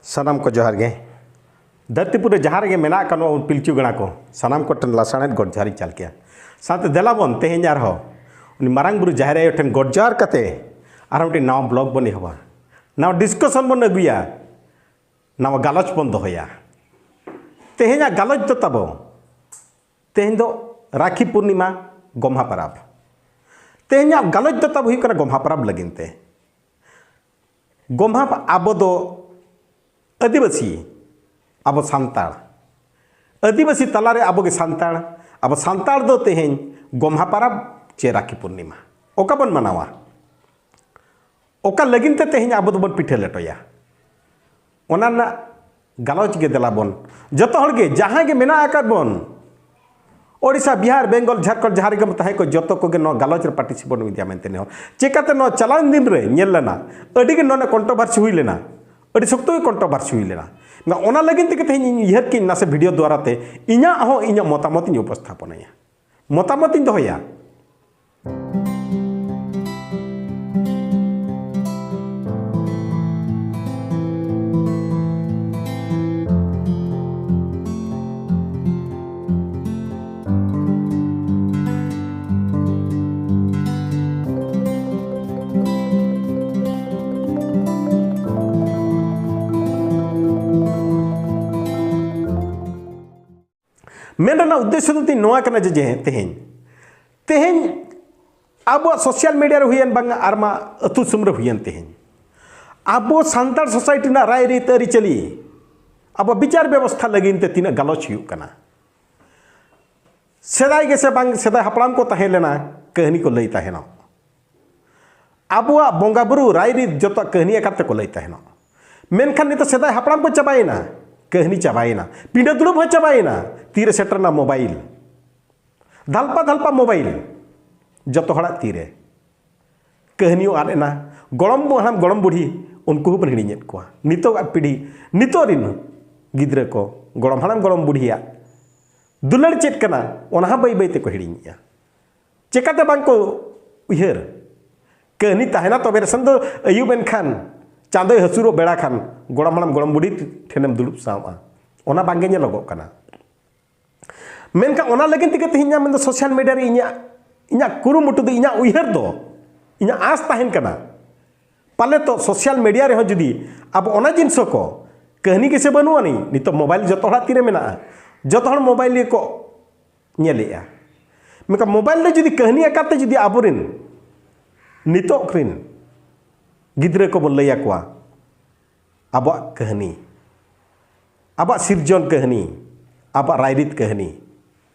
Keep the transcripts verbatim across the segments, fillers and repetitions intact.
ᱥᱟᱱᱟᱢ ᱠᱚ ᱡᱚᱦᱟᱨ ᱜᱮ᱾ ᱫᱷᱟᱹᱨᱛᱤᱯᱩᱨᱤ ᱨᱮ ᱡᱟᱦᱟᱸ ᱨᱮᱜᱮ ᱢᱮᱱᱟᱜ ᱟᱠᱟᱫ ᱱᱚᱣᱟ ᱯᱤᱞᱪᱩ ᱜᱟᱲᱟ ᱠᱚ, ᱥᱟᱱᱟᱢ ᱠᱚ ᱴᱷᱮᱱ ᱞᱟᱥᱟᱲᱦᱮᱫ ᱜᱚᱰ ᱡᱚᱦᱟᱨᱤᱧ ᱪᱟᱞ ᱠᱮᱜᱼᱟ᱾ ᱥᱟᱶᱛᱮ ᱫᱮᱞᱟ ᱵᱚᱱ ᱛᱮᱦᱮᱧ ᱟᱨᱦᱚᱸ ᱩᱱᱤ ᱢᱟᱨᱟᱝ ᱵᱩᱨᱩ ᱡᱟᱦᱮᱨ ᱟᱭᱳ ᱴᱷᱮᱱ ᱜᱚᱰ ᱡᱚᱦᱟᱨ ᱠᱟᱛᱮ ᱟᱨᱦᱚᱸ ᱢᱤᱫᱴᱮᱱ ᱱᱟᱣᱟ ᱵᱞᱚᱜ ᱵᱚᱱ ᱮᱦᱚᱵᱟ, ᱱᱟᱣᱟ ᱰᱤᱥᱠᱟᱥᱚᱱ ᱵᱚᱱ ᱟᱹᱜᱩᱭᱟ, ᱱᱟᱣᱟ ᱜᱟᱞᱚᱪ ᱵᱚᱱ ᱫᱚᱦᱚᱭᱟ᱾ ᱛᱮᱦᱮᱧᱟᱜ ᱜᱟᱞᱚᱪ ᱫᱚ ᱛᱟᱵᱚ, ᱛᱮᱦᱮᱧ ᱫᱚ ᱨᱟᱠᱷᱤ ᱯᱩᱨᱱᱤᱢᱟ, ᱜᱚᱢᱦᱟ ᱯᱟᱨᱟᱵᱽ᱾ ᱛᱮᱦᱮᱧᱟᱜ ᱜᱟᱞᱚᱪ ᱫᱚ ᱛᱟᱵᱚ ᱦᱩᱭᱩᱜ ᱠᱟᱱᱟ ᱜᱚᱢᱦᱟ ᱯᱟᱨᱟᱵᱽ ᱞᱟᱹᱜᱤᱫ ᱛᱮ᱾ ᱜᱚᱢᱦᱟ ᱯᱟ-, ᱟᱵᱚ ᱫᱚ ᱟᱹᱫᱤᱵᱟᱹᱥᱤ, ᱟᱵᱚ ᱥᱟᱱᱛᱟᱲ, ᱟᱹᱫᱤᱵᱟᱹᱥᱤ ᱛᱟᱞᱟᱨᱮ ᱟᱵᱚ ᱜᱮ ᱥᱟᱱᱛᱟᱲ, ᱟᱵᱚ ᱥᱟᱱᱛᱟᱲ ᱫᱚ ᱛᱮᱦᱮᱧ ᱜᱚᱢᱦᱟ ᱯᱟᱨᱟᱵᱽ ᱪᱮ ᱨᱟᱠᱷᱤ ᱯᱩᱨᱱᱤᱢᱟ ᱚᱠᱟ ᱵᱚᱱ ᱢᱟᱱᱟᱣᱟ? ᱚᱠᱟ ᱞᱟᱹᱜᱤᱫ ᱛᱮ ᱛᱮᱦᱮᱧ ᱟᱵᱚ ᱫᱚᱵᱚᱱ ᱯᱤᱴᱷᱟᱹ ᱞᱮᱴᱚᱭᱟ? ᱚᱱᱟ ᱨᱮᱱᱟᱜ ᱜᱟᱞᱚᱪ ᱜᱮ ᱫᱮᱞᱟ ᱵᱚᱱ, ᱡᱚᱛᱚ ᱦᱚᱲ ᱜᱮ ᱡᱟᱦᱟᱸᱭ ᱜᱮ ᱢᱮᱱᱟᱜ ᱟᱠᱟᱫ ᱵᱚᱱ, ᱳᱰᱤᱥᱟ, ᱵᱤᱦᱟᱨ, ᱵᱮᱝᱜᱚᱞ, ᱡᱷᱟᱲᱠᱷᱚᱸᱰ, ᱡᱟᱦᱟᱸ ᱨᱮᱜᱮ ᱵᱚᱱ ᱛᱟᱦᱮᱸ ᱠᱚ, ᱡᱚᱛᱚ ᱠᱚᱜᱮ ᱱᱚᱣᱟ ᱜᱟᱞᱚᱪ ᱨᱮ ᱯᱟᱨᱴᱤᱥᱤᱯᱮᱴ ᱵᱚᱱ ᱤᱫᱤᱭᱟ ᱢᱮᱱᱛᱮ ᱱᱮᱦᱚᱨ᱾ ᱪᱮᱠᱟᱛᱮ ᱱᱚᱣᱟ ᱪᱟᱞᱟᱣᱮᱱ ᱫᱤᱱ ᱨᱮ ᱧᱮᱞ ᱞᱮᱱᱟ, ᱟᱹᱰᱤ ᱜᱮ ᱱᱚᱰᱮ ᱠᱚᱱᱴᱨᱳᱵᱷᱟᱨᱥᱤ ᱦᱩᱭ ᱞᱮᱱᱟ, ᱟᱹᱰᱤ ᱥᱚᱠᱛᱚ ᱜᱮ ᱠᱚᱱᱴᱨᱳᱵᱷᱟᱨᱥᱤ ᱦᱩᱭ ᱞᱮᱱᱟ᱾ ᱚᱱᱟ ᱞᱟᱹᱜᱤᱫ ᱛᱮᱜᱮ ᱛᱮᱦᱮᱧ ᱤᱧ ᱩᱭᱦᱟᱹᱨ ᱠᱮᱫ ᱱᱟᱥᱮ ᱵᱷᱤᱰᱤᱭᱳ ᱫᱣᱟᱨᱟ ᱛᱮ ᱤᱧᱟᱹᱜ ᱦᱚᱸ ᱤᱧᱟᱹᱜ ᱢᱚᱛᱟᱢᱚᱛ ᱤᱧ ᱩᱯᱚᱥᱛᱷᱟᱯᱚᱱᱟᱭᱟ, ᱢᱚᱛᱟᱢᱚᱛ ᱤᱧ ᱫᱚᱦᱚᱭᱟ᱾ ᱢᱮᱱ ᱨᱮᱱᱟᱜ ᱩᱫᱽᱫᱮᱥᱥᱚ ᱫᱚ ᱛᱤᱧ ᱱᱚᱣᱟ ᱠᱟᱱᱟ ᱡᱮ, ᱡᱮ ᱛᱮᱦᱮᱧ, ᱛᱮᱦᱮᱧ ᱟᱵᱚᱣᱟᱜ ᱥᱳᱥᱟᱞ ᱢᱤᱰᱤᱭᱟ ᱨᱮ ᱦᱩᱭᱮᱱ, ᱵᱟᱝ ᱟᱨ ᱢᱟ ᱟᱹᱛᱩ ᱫᱤᱥᱚᱢ ᱨᱮ ᱦᱩᱭᱮᱱ, ᱛᱮᱦᱮᱧ ᱟᱵᱚ ᱥᱟᱱᱛᱟᱲ ᱥᱳᱥᱟᱭᱴᱤ ᱨᱮᱱᱟᱜ ᱨᱟᱭᱨᱤᱛ ᱟᱹᱨᱤᱪᱟᱹᱞᱤ, ᱟᱵᱚ ᱵᱤᱪᱟᱨ ᱵᱮᱵᱚᱥᱛᱷᱟ ᱞᱟᱹᱜᱤᱫ ᱛᱮ ᱛᱤᱱᱟᱹᱜ ᱜᱟᱞᱚᱪ ᱦᱩᱭᱩᱜ ᱠᱟᱱᱟ᱾ ᱥᱮᱫᱟᱭ ᱜᱮᱥᱮ ᱵᱟᱝ ᱥᱮᱫᱟᱭ ᱦᱟᱯᱲᱟᱢ ᱠᱚ ᱛᱟᱦᱮᱸ ᱞᱮᱱᱟ, ᱠᱟᱹᱦᱱᱤ ᱠᱚ ᱞᱟᱹᱭ ᱛᱟᱦᱮᱱᱚᱜ᱾ ᱟᱵᱚᱣᱟᱜ ᱵᱚᱸᱜᱟ ᱵᱩᱨᱩ ᱨᱟᱭᱨᱤᱛ ᱡᱚᱛᱚᱣᱟᱜ ᱠᱟᱹᱦᱱᱤ ᱟᱠᱟᱨ ᱛᱮᱠᱚ ᱞᱟᱹᱭ ᱛᱟᱦᱮᱱᱚᱜ᱾ ᱢᱮᱱᱠᱷᱟᱱ ᱱᱤᱛᱚᱜ ᱥᱮᱫᱟᱭ ᱦᱟᱯᱲᱟᱢ ᱠᱚ ᱪᱟᱵᱟᱭᱮᱱᱟ, ᱠᱟᱹᱦᱱᱤ ᱪᱟᱵᱟᱭᱮᱱᱟ, ᱯᱤᱸᱰᱟᱹ ᱫᱩᱲᱩᱵ ᱦᱚᱸ ᱪᱟᱵᱟᱭᱮᱱᱟ, ᱛᱤᱨᱮ ᱥᱮᱴᱮᱨᱮᱱᱟ ᱢᱳᱵᱟᱭᱤᱞ, ᱫᱷᱟᱞᱯᱟ ᱫᱷᱟᱞᱯᱟ ᱢᱳᱵᱟᱭᱤᱞ ᱡᱚᱛᱚ ᱦᱚᱲᱟᱜ ᱛᱤᱨᱮ᱾ ᱠᱟᱹᱦᱱᱤ ᱦᱚᱸ ᱟᱫ ᱮᱱᱟ, ᱜᱚᱲᱚᱢ ᱦᱟᱲᱟᱢ ᱜᱚᱲᱚᱢ ᱵᱩᱲᱦᱤ ᱩᱱᱠᱩ ᱦᱚᱸᱵᱚᱱ ᱦᱤᱲᱤᱧᱮᱫ ᱠᱚᱣᱟ᱾ ᱱᱤᱛᱚᱜᱟᱜ ᱯᱤᱲᱦᱤ, ᱱᱤᱛᱚᱜ ᱨᱤᱱ ᱜᱤᱫᱽᱨᱟᱹ ᱠᱚ ᱜᱚᱲᱚᱢ ᱦᱟᱲᱟᱢ ᱜᱚᱲᱚᱢ ᱵᱩᱲᱦᱤᱭᱟᱜ ᱫᱩᱞᱟᱹᱲ ᱪᱮᱫ ᱠᱟᱱᱟ, ᱚᱱᱟ ᱦᱚᱸ ᱵᱟᱹᱭ ᱵᱟᱹᱭ ᱛᱮᱠᱚ ᱦᱤᱲᱤᱧᱮᱫᱼᱟ᱾ ᱪᱮᱠᱟᱛᱮ ᱵᱟᱝ ᱠᱚ ᱩᱭᱦᱟᱹᱨ? ᱠᱟᱹᱦᱱᱤ ᱛᱟᱦᱮᱱᱟ ᱛᱚᱵᱮ ᱨᱮᱥᱮ ᱫᱚ ᱟᱹᱭᱩᱵ ᱮᱱᱠᱷᱟᱱ ᱪᱟᱸᱫᱚᱭ ᱦᱟᱹᱥᱩᱨᱚᱜ ᱵᱮᱲᱟ ᱠᱷᱟᱱ ᱜᱚᱲᱚᱢ ᱦᱟᱲᱟᱢ ᱜᱚᱲᱚᱢ ᱵᱩᱰᱷᱤ ᱴᱷᱮᱱᱮᱢ ᱫᱩᱲᱩᱵ ᱥᱟᱶᱼᱟ᱾ ᱚᱱᱟ ᱵᱟᱝᱜᱮ ᱧᱮᱞᱚᱜᱚᱜ ᱠᱟᱱᱟ᱾ ᱢᱮᱱᱠᱷᱟᱱ ᱚᱱᱟ ᱞᱟᱹᱜᱤᱫ ᱛᱮᱜᱮ ᱛᱮᱦᱮᱧ ᱢᱮᱱᱫᱚ ᱥᱳᱥᱟᱞ ᱢᱤᱰᱤᱭᱟ ᱨᱮ ᱤᱧᱟᱹᱜ ᱤᱧᱟᱹᱜ ᱠᱩᱨᱩᱢᱩᱴᱩ ᱫᱚ, ᱤᱧᱟᱹᱜ ᱩᱭᱦᱟᱹᱨ ᱫᱚ, ᱤᱧᱟᱹᱜ ᱟᱸᱥ ᱛᱟᱦᱮᱱ ᱠᱟᱱᱟ, ᱯᱟᱞᱮ ᱛᱚ ᱥᱳᱥᱟᱞ ᱢᱤᱰᱤᱭᱟ ᱨᱮᱦᱚᱸ ᱡᱩᱫᱤ ᱟᱵᱚ ᱚᱱᱟ ᱡᱤᱱᱤᱥ ᱠᱚ, ᱠᱟᱹᱦᱱᱤ ᱜᱮᱥᱮ ᱵᱟᱹᱱᱩᱜ ᱟᱹᱱᱤᱡ, ᱱᱤᱛᱚᱜ ᱢᱳᱵᱟᱭᱤᱞ ᱡᱚᱛᱚ ᱦᱚᱲᱟᱜ ᱛᱤᱨᱮ ᱢᱮᱱᱟᱜᱼᱟ, ᱡᱚᱛᱚ ᱦᱚᱲ ᱢᱳᱵᱟᱭᱤᱞ ᱜᱮᱠᱚ ᱧᱮᱞᱮᱜᱼᱟ᱾ ᱢᱮᱱᱠᱷᱟᱱ ᱢᱳᱵᱟᱭᱤᱞ ᱨᱮ ᱡᱩᱫᱤ ᱠᱟᱹᱦᱱᱤ ᱟᱠᱟᱨ ᱛᱮ ᱡᱩᱫᱤ ᱟᱵᱚᱨᱮᱱ ᱱᱤᱛᱚᱜ ᱨᱮᱱ ᱜᱤᱫᱽᱨᱟᱹ ᱠᱚᱵᱚᱱ ᱞᱟᱹᱭ ᱟᱠᱚᱣᱟ ᱟᱵᱚᱣᱟᱜ ᱠᱟᱹᱦᱱᱤ, ᱟᱵᱚᱣᱟᱜ ᱥᱤᱨᱡᱚᱱ ᱠᱟᱹᱦᱱᱤ, ᱟᱵᱚᱣᱟᱜ ᱨᱟᱭᱨᱤᱛ ᱠᱟᱹᱦᱱᱤ,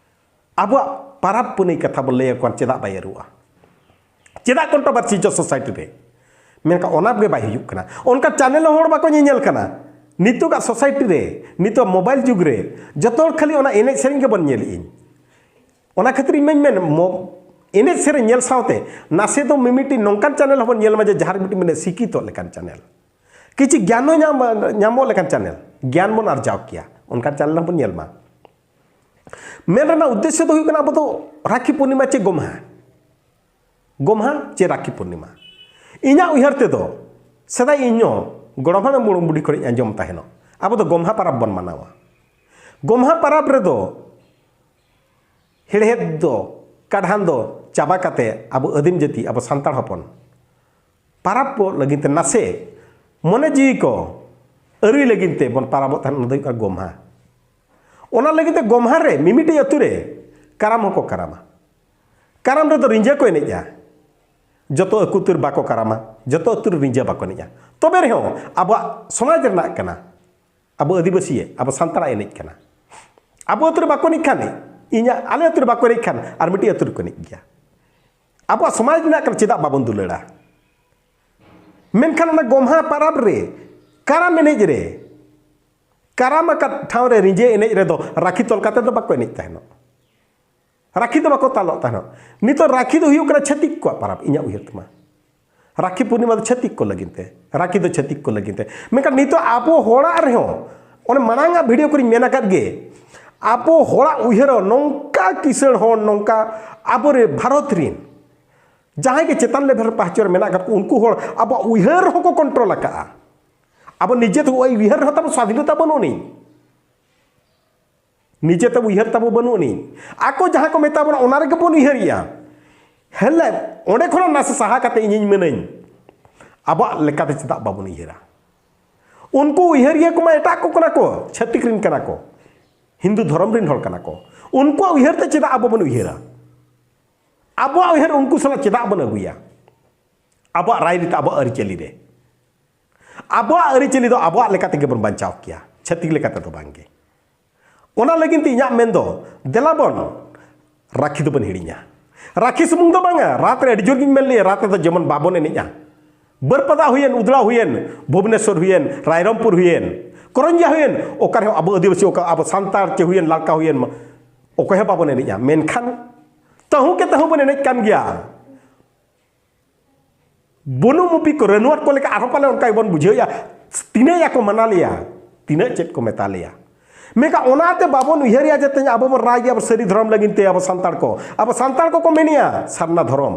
ᱟᱵᱚᱣᱟᱜ ᱯᱟᱨᱟᱵᱽ ᱯᱩᱱᱟᱹᱭ ᱠᱟᱛᱷᱟ ᱵᱚᱱ ᱞᱟᱹᱭ ᱟᱠᱚᱣᱟ, ᱪᱮᱫᱟᱜ ᱵᱟᱭ ᱟᱹᱨᱩᱜᱼᱟ? ᱪᱮᱫᱟᱜ ᱠᱚᱱᱴᱨᱳᱵᱷᱟᱨᱥᱤ ᱦᱤᱡᱩᱜᱼᱟ ᱥᱳᱥᱟᱭᱴᱤ ᱨᱮ? ᱢᱮᱱᱠᱷᱟᱱ ᱚᱱᱟ ᱜᱮ ᱵᱟᱭ ᱦᱩᱭᱩᱜ ᱠᱟᱱᱟ᱾ ᱚᱱᱠᱟ ᱪᱮᱱᱮᱞ ᱦᱚᱸ ᱦᱚᱲ ᱵᱟᱠᱚ ᱧᱮᱧᱮᱞ ᱠᱟᱱᱟ᱾ ᱱᱤᱛᱚᱜᱟᱜ ᱥᱳᱥᱟᱭᱴᱤ ᱨᱮ, ᱱᱤᱛᱚᱜ ᱢᱳᱵᱟᱭᱤᱞ ᱡᱩᱜᱽ ᱨᱮ ᱡᱚᱛᱚ ᱦᱚᱲ ᱠᱷᱟᱹᱞᱤ ᱚᱱᱟ ᱮᱱᱮᱡ ᱥᱮᱨᱮᱧ ᱜᱮᱵᱚᱱ ᱧᱮᱞᱮᱫ᱾ ᱤᱧ ᱚᱱᱟ ᱠᱷᱟᱹᱛᱤᱨ ᱤᱧ ᱢᱟᱧ ᱢᱮᱱ, ᱢᱚ- ᱮᱱᱮᱡ ᱥᱮᱨᱮᱧ ᱧᱮᱞ ᱥᱟᱶᱛᱮ ᱱᱟᱥᱮ ᱫᱚ ᱢᱤᱢᱤᱫᱴᱤᱡ ᱱᱚᱝᱠᱟᱱ ᱪᱮᱱᱮᱞ ᱦᱚᱸᱵᱚᱱ ᱧᱮᱞ ᱢᱟ ᱡᱮ ᱡᱟᱦᱟᱸ ᱨᱮ ᱢᱤᱫᱴᱤᱡ ᱢᱟᱱᱮ ᱥᱤᱠᱷᱤᱛᱚᱜ ᱞᱮᱠᱟᱱ ᱪᱮᱱᱮᱞ, ᱠᱤᱪᱷᱩ ᱜᱮᱭᱟᱱ ᱦᱚᱸ ᱧᱟᱢ, ᱧᱟᱢᱚᱜ ᱞᱮᱠᱟᱱ ᱪᱮᱱᱮᱞ, ᱜᱮᱭᱟᱱ ᱵᱚᱱ ᱟᱨᱡᱟᱣ ᱠᱮᱭᱟ, ᱚᱱᱠᱟᱱ ᱪᱮᱱᱮᱞ ᱦᱚᱸᱵᱚᱱ ᱧᱮᱞ ᱢᱟ᱾ ᱢᱮᱱ ᱨᱮᱱᱟᱜ ᱩᱫᱽᱫᱮᱥᱥᱚ ᱫᱚ ᱦᱩᱭᱩᱜ ᱠᱟᱱᱟ, ᱟᱵᱚ ᱫᱚ ᱨᱟᱠᱷᱤ ᱯᱩᱨᱱᱤᱢᱟ ᱪᱮ ᱜᱚᱢᱦᱟ, ᱜᱚᱢᱦᱟ ᱪᱮ ᱨᱟᱠᱷᱤ ᱯᱩᱨᱱᱤᱢᱟ, ᱤᱧᱟᱹᱜ ᱩᱭᱦᱟᱹᱨ ᱛᱮᱫᱚ ᱥᱮᱫᱟᱭ ᱤᱧ ᱦᱚᱸ ᱜᱚᱲᱚᱢ ᱦᱟᱲᱟᱢ ᱜᱚᱲᱚᱢ ᱵᱩᱰᱷᱤ ᱠᱷᱚᱱᱤᱧ ᱟᱸᱡᱚᱢ ᱛᱟᱦᱮᱱᱚᱜ, ᱟᱵᱚ ᱫᱚ ᱜᱚᱢᱦᱟ ᱯᱟᱨᱟᱵᱽ ᱵᱚᱱ ᱢᱟᱱᱟᱣᱟ᱾ ᱜᱚᱢᱦᱟ ᱯᱟᱨᱟᱵᱽ ᱨᱮᱫᱚ ᱦᱮᱲᱦᱮᱫ ᱫᱚ, ᱠᱟᱰᱷᱟᱱ ᱫᱚ ᱪᱟᱵᱟ ᱠᱟᱛᱮ ᱟᱵᱚ ᱟᱹᱫᱤᱢ ᱡᱟᱹᱛᱤ, ᱟᱵᱚ ᱥᱟᱱᱛᱟᱲ ᱦᱚᱯᱚᱱ ᱯᱟᱨᱟᱵᱽ ᱠᱚ ᱞᱟᱹᱜᱤᱫ ᱛᱮ ᱱᱟᱥᱮ ᱢᱚᱱᱮ ᱡᱤᱣᱤ ᱠᱚ ᱟᱹᱨᱩᱭ ᱞᱟᱹᱜᱤᱫ ᱛᱮ ᱵᱚᱱ ᱯᱟᱨᱟᱵᱚᱜ ᱛᱟᱦᱮᱱ, ᱚᱱᱟ ᱫᱚ ᱦᱩᱭᱩᱜ ᱠᱟᱱᱟ ᱜᱚᱢᱦᱟ᱾ ᱚᱱᱟ ᱞᱟᱹᱜᱤᱫ ᱛᱮ ᱜᱚᱢᱦᱟ ᱨᱮ ᱢᱤᱢᱤᱫᱴᱤᱡ ᱟᱹᱛᱩ ᱨᱮ ᱠᱟᱨᱟᱢ ᱦᱚᱸᱠᱚ ᱠᱟᱨᱟᱢᱟ᱾ ᱠᱟᱨᱟᱢ ᱨᱮᱫᱚ ᱨᱤᱸᱡᱟᱹ ᱠᱚ ᱮᱱᱮᱡᱼᱟ᱾ ᱡᱚᱛᱚ ᱟᱹᱛᱩ ᱩᱛᱟᱹᱨ ᱵᱟᱠᱚ ᱠᱟᱨᱟᱢᱟ, ᱡᱚᱛᱚ ᱟᱹᱛᱩ ᱨᱮ ᱨᱤᱸᱡᱟᱹ ᱵᱟᱠᱚ ᱮᱱᱮᱡᱼᱟ᱾ ᱛᱚᱵᱮ ᱨᱮᱦᱚᱸ ᱟᱵᱚᱣᱟᱜ ᱥᱚᱢᱟᱡᱽ ᱨᱮᱱᱟᱜ ᱠᱟᱱᱟ, ᱟᱵᱚ ᱟᱹᱫᱤᱵᱟᱹᱥᱤᱭᱟᱜ, ᱟᱵᱚ ᱥᱟᱱᱛᱟᱲᱟᱜ ᱮᱱᱮᱡ ᱠᱟᱱᱟ᱾ ᱟᱵᱚ ᱟᱹᱛᱩ ᱨᱮ ᱵᱟᱠᱚ ᱮᱱᱮᱡ ᱠᱷᱟᱱ, ᱤᱧᱟᱹᱜ ᱟᱞᱮ ᱟᱹᱛᱩ ᱨᱮ ᱵᱟᱠᱚ ᱮᱱᱮᱡ ᱠᱷᱟᱱ ᱟᱨ ᱢᱤᱫᱴᱤᱡ ᱟᱹᱛᱩ ᱨᱮᱠᱚ ᱮᱱᱮᱡ ᱜᱮᱭᱟ᱾ ᱟᱵᱚᱣᱟᱜ ᱥᱚᱢᱟᱡᱽ ᱨᱮᱱᱟᱜ ᱠᱟᱱᱟ, ᱪᱮᱫᱟᱜ ᱵᱟᱵᱚᱱ ᱫᱩᱞᱟᱹᱲᱟ? ᱢᱮᱱᱠᱷᱟᱱ ᱚᱱᱟ ᱜᱚᱢᱦᱟ ᱯᱟᱨᱟᱵᱽ ᱨᱮ, ᱠᱟᱨᱟᱢ ᱮᱱᱮᱡ ᱨᱮ, ᱠᱟᱨᱟᱢ ᱟᱠᱟᱫ ᱴᱷᱟᱶ ᱨᱮ ᱨᱤᱸᱡᱟᱹ ᱮᱱᱮᱡ ᱨᱮᱫᱚ ᱨᱟᱹᱠᱷᱤ ᱛᱚᱞ ᱠᱟᱛᱮ ᱫᱚ ᱵᱟᱠᱚ ᱮᱱᱮᱡ ᱛᱟᱦᱮᱱᱚᱜ, ᱨᱟᱹᱠᱷᱤ ᱫᱚ ᱵᱟᱠᱚ ᱛᱟᱞᱚᱜ ᱛᱟᱦᱮᱱᱚᱜ᱾ ᱱᱤᱛᱚᱜ ᱨᱟᱹᱠᱷᱤ ᱫᱚ ᱦᱩᱭᱩᱜ ᱠᱟᱱᱟ ᱪᱷᱟᱹᱛᱤᱠ ᱠᱚᱣᱟᱜ ᱯᱟᱨᱟᱵᱽ, ᱤᱧᱟᱹᱜ ᱩᱭᱦᱟᱹᱨ ᱛᱮᱢᱟ᱾ ᱨᱟᱹᱠᱷᱤ ᱯᱩᱨᱱᱤᱢᱟ ᱫᱚ ᱪᱷᱟᱹᱛᱤᱠ ᱠᱚ ᱞᱟᱹᱜᱤᱫ ᱛᱮ, ᱨᱟᱹᱠᱷᱤ ᱫᱚ ᱪᱷᱟᱹᱛᱤᱠ ᱠᱚ ᱞᱟᱹᱜᱤᱫ ᱛᱮ᱾ ᱢᱮᱱᱠᱷᱟᱱ ᱱᱤᱛᱚᱜ ᱟᱵᱚ ᱦᱚᱲᱟᱜ ᱨᱮᱦᱚᱸ, ᱚᱱᱮ ᱢᱟᱲᱟᱝ ᱟᱜ ᱵᱷᱤᱰᱤᱭᱳ ᱠᱚᱨᱮᱧ ᱢᱮᱱ ᱟᱠᱟᱫ ᱜᱮ, ᱟᱵᱚ ᱦᱚᱲᱟᱜ ᱩᱭᱦᱟᱹᱨ ᱦᱚᱸ ᱱᱚᱝᱠᱟ ᱠᱤᱥᱟᱹᱬ ᱦᱚᱲ, ᱱᱚᱝᱠᱟ ᱟᱵᱚᱨᱮ ᱵᱷᱟᱨᱚᱛ ᱨᱮᱱ ᱡᱟᱦᱟᱸᱭ ᱜᱮ ᱪᱮᱛᱟᱱ ᱞᱮᱵᱷᱮᱞ ᱨᱮ ᱯᱟᱥᱪᱚᱨ ᱨᱮ ᱢᱮᱱᱟᱜ ᱟᱠᱟᱫ ᱠᱚ, ᱩᱱᱠᱩ ᱦᱚᱲ ᱟᱵᱚᱣᱟᱜ ᱩᱭᱦᱟᱹᱨ ᱦᱚᱸᱠᱚ ᱠᱚᱱᱴᱨᱳᱞ ᱟᱠᱟᱫᱼᱟ᱾ ᱟᱵᱚ ᱱᱤᱡᱮ ᱛᱮ ᱩᱭᱦᱟᱹᱨ ᱨᱮᱦᱚᱸ ᱛᱟᱵᱚ ᱥᱟᱫᱷᱤᱱᱚᱛᱟ ᱵᱟᱹᱱᱩᱜ ᱟᱹᱱᱤᱡ᱾ ᱱᱤᱡᱮᱛᱮ ᱩᱭᱦᱟᱹᱨ ᱛᱟᱵᱚ ᱵᱟᱹᱱᱩᱜ ᱟᱹᱱᱤᱡ᱾ ᱟᱠᱚ ᱡᱟᱦᱟᱸ ᱠᱚ ᱢᱮᱛᱟ ᱵᱚᱱᱟ, ᱚᱱᱟ ᱨᱮᱜᱮ ᱵᱚᱱ ᱩᱭᱦᱟᱹᱨᱮᱜᱼᱟ᱾ ᱦᱮᱞᱮ, ᱚᱸᱰᱮ ᱠᱷᱚᱱᱟᱜ ᱱᱟᱥᱮ ᱥᱟᱦᱟ ᱠᱟᱛᱮ ᱤᱧᱤᱧ ᱢᱮᱱᱟᱹᱧ, ᱟᱵᱚᱣᱟᱜ ᱞᱮᱠᱟᱛᱮ ᱪᱮᱫᱟᱜ ᱵᱟᱵᱚᱱ ᱩᱭᱦᱟᱹᱨᱟ? ᱩᱱᱠᱩ ᱩᱭᱦᱟᱹᱨᱤᱭᱟᱹ ᱠᱚᱢᱟ ᱮᱴᱟᱜ ᱠᱚ ᱠᱟᱱᱟ ᱠᱚ, ᱪᱷᱟᱹᱛᱤᱠ ᱨᱤᱱ ᱠᱟᱱᱟ ᱠᱚ, ᱦᱤᱱᱫᱩ ᱫᱷᱚᱨᱚᱢ ᱨᱤᱱ ᱦᱚᱲ ᱠᱟᱱᱟ ᱠᱚ᱾ ᱩᱱᱠᱩᱣᱟᱜ ᱩᱭᱦᱟᱹᱨ ᱛᱮ ᱪᱮᱫᱟᱜ ᱟᱵᱚ ᱵᱚᱱ ᱩᱭᱦᱟᱹᱨᱟ? ᱟᱵᱚᱣᱟᱜ ᱩᱭᱦᱟᱹᱨ ᱩᱱᱠᱩ ᱥᱟᱞᱟᱜ ᱪᱮᱫᱟᱜ ᱵᱚᱱ ᱟᱹᱜᱩᱭᱟ? ᱟᱵᱚᱣᱟᱜ ᱨᱟᱭᱨᱤᱛ, ᱟᱵᱚᱣᱟᱜ ᱟᱹᱨᱤᱪᱟᱹᱞᱤ ᱨᱮ, ᱟᱵᱚᱣᱟᱜ ᱟᱹᱨᱤᱪᱟᱹᱞᱤ ᱫᱚ ᱟᱵᱚᱣᱟᱜ ᱞᱮᱠᱟ ᱛᱮᱜᱮ ᱵᱚᱱ ᱵᱟᱧᱪᱟᱣ ᱠᱮᱭᱟ, ᱪᱷᱟᱹᱛᱤᱠ ᱞᱮᱠᱟ ᱛᱮᱫᱚ ᱵᱟᱝᱜᱮ᱾ ᱚᱱᱟ ᱞᱟᱹᱜᱤᱫ ᱛᱮ ᱤᱧᱟᱹᱜ ᱢᱮᱱ ᱫᱚ, ᱫᱮᱞᱟ ᱵᱚᱱ ᱨᱟᱹᱠᱷᱤ ᱫᱚᱵᱚᱱ ᱦᱤᱲᱤᱧᱟ᱾ ᱨᱟᱹᱠᱷᱤ ᱥᱩᱢᱩᱝ ᱫᱚ ᱵᱟᱝᱟ, ᱨᱟᱛ ᱨᱮ ᱟᱹᱰᱤ ᱡᱳᱨ ᱜᱤᱧ ᱢᱮᱱ ᱞᱮᱜᱼᱟ, ᱨᱟᱛ ᱨᱮᱫᱚ ᱡᱮᱢᱚᱱ ᱵᱟᱵᱚᱱ ᱮᱱᱮᱡᱼᱟ᱾ ᱵᱟᱹᱨᱯᱟᱫᱟ ᱦᱩᱭᱮᱱ, ᱩᱫᱽᱲᱟ ᱦᱩᱭᱮᱱ, ᱵᱷᱩᱵᱽᱱᱮᱥᱚᱨ ᱦᱩᱭᱮᱱ, ᱨᱟᱭᱨᱚᱝᱯᱩᱨ ᱦᱩᱭᱮᱱ, ᱠᱚᱨᱚᱧᱡᱤᱭᱟ ᱦᱩᱭᱮᱱ, ᱚᱠᱟ ᱨᱮᱦᱚᱸ ᱟᱵᱚ ᱟᱹᱫᱤᱵᱟᱹᱥᱤ, ᱚᱠᱟ ᱟᱵᱚ ᱥᱟᱱᱛᱟᱲ ᱪᱮ ᱦᱩᱭᱮᱱ, ᱞᱟᱲᱠᱟ ᱦᱩᱭᱮᱱ, ᱚᱠᱚᱭ ᱦᱚᱸ ᱵᱟᱵᱚᱱ ᱮᱱᱮᱡᱼᱟ᱾ ᱢᱮᱱᱠᱷᱟᱱ ᱛᱟᱹᱦᱩ ᱠᱮ ᱛᱟᱹᱦᱩ ᱵᱚᱱ ᱮᱱᱮᱡ ᱠᱟᱱ ᱜᱮᱭᱟ᱾ ᱵᱩᱱᱩ ᱢᱩᱯᱤ ᱠᱚ, ᱨᱟᱹᱱᱩᱣᱟᱨ ᱠᱚ ᱞᱮᱠᱟ ᱟᱨᱦᱚᱸ ᱯᱟᱞᱮ ᱚᱱᱠᱟ ᱜᱮᱵᱚᱱ ᱵᱩᱡᱷᱟᱹᱣᱮᱫᱼᱟ᱾ ᱛᱤᱱᱟᱹᱜ ᱭᱟᱠᱚ ᱢᱟᱱᱟ ᱞᱮᱭᱟ, ᱛᱤᱱᱟᱹᱜ ᱪᱮᱫ ᱠᱚ ᱢᱮᱛᱟ ᱞᱮᱭᱟ᱾ ᱢᱮᱱᱠᱷᱟᱱ ᱚᱱᱟᱛᱮ ᱵᱟᱵᱚᱱ ᱩᱭᱦᱟᱹᱨᱮᱜᱼᱟ ᱡᱮ ᱛᱮᱦᱮᱧ ᱟᱵᱚ ᱵᱚᱱ ᱨᱟᱭ ᱜᱮᱭᱟ ᱟᱵᱚ ᱥᱟᱹᱨᱤ ᱫᱷᱚᱨᱚᱢ ᱞᱟᱹᱜᱤᱫ ᱛᱮ᱾ ᱟᱵᱚ ᱥᱟᱱᱛᱟᱲ ᱠᱚ, ᱟᱵᱚ ᱥᱟᱱᱛᱟᱲ ᱠᱚᱠᱚ ᱢᱮᱱᱮᱜᱼᱟ ᱥᱟᱨᱱᱟ ᱫᱷᱚᱨᱚᱢ᱾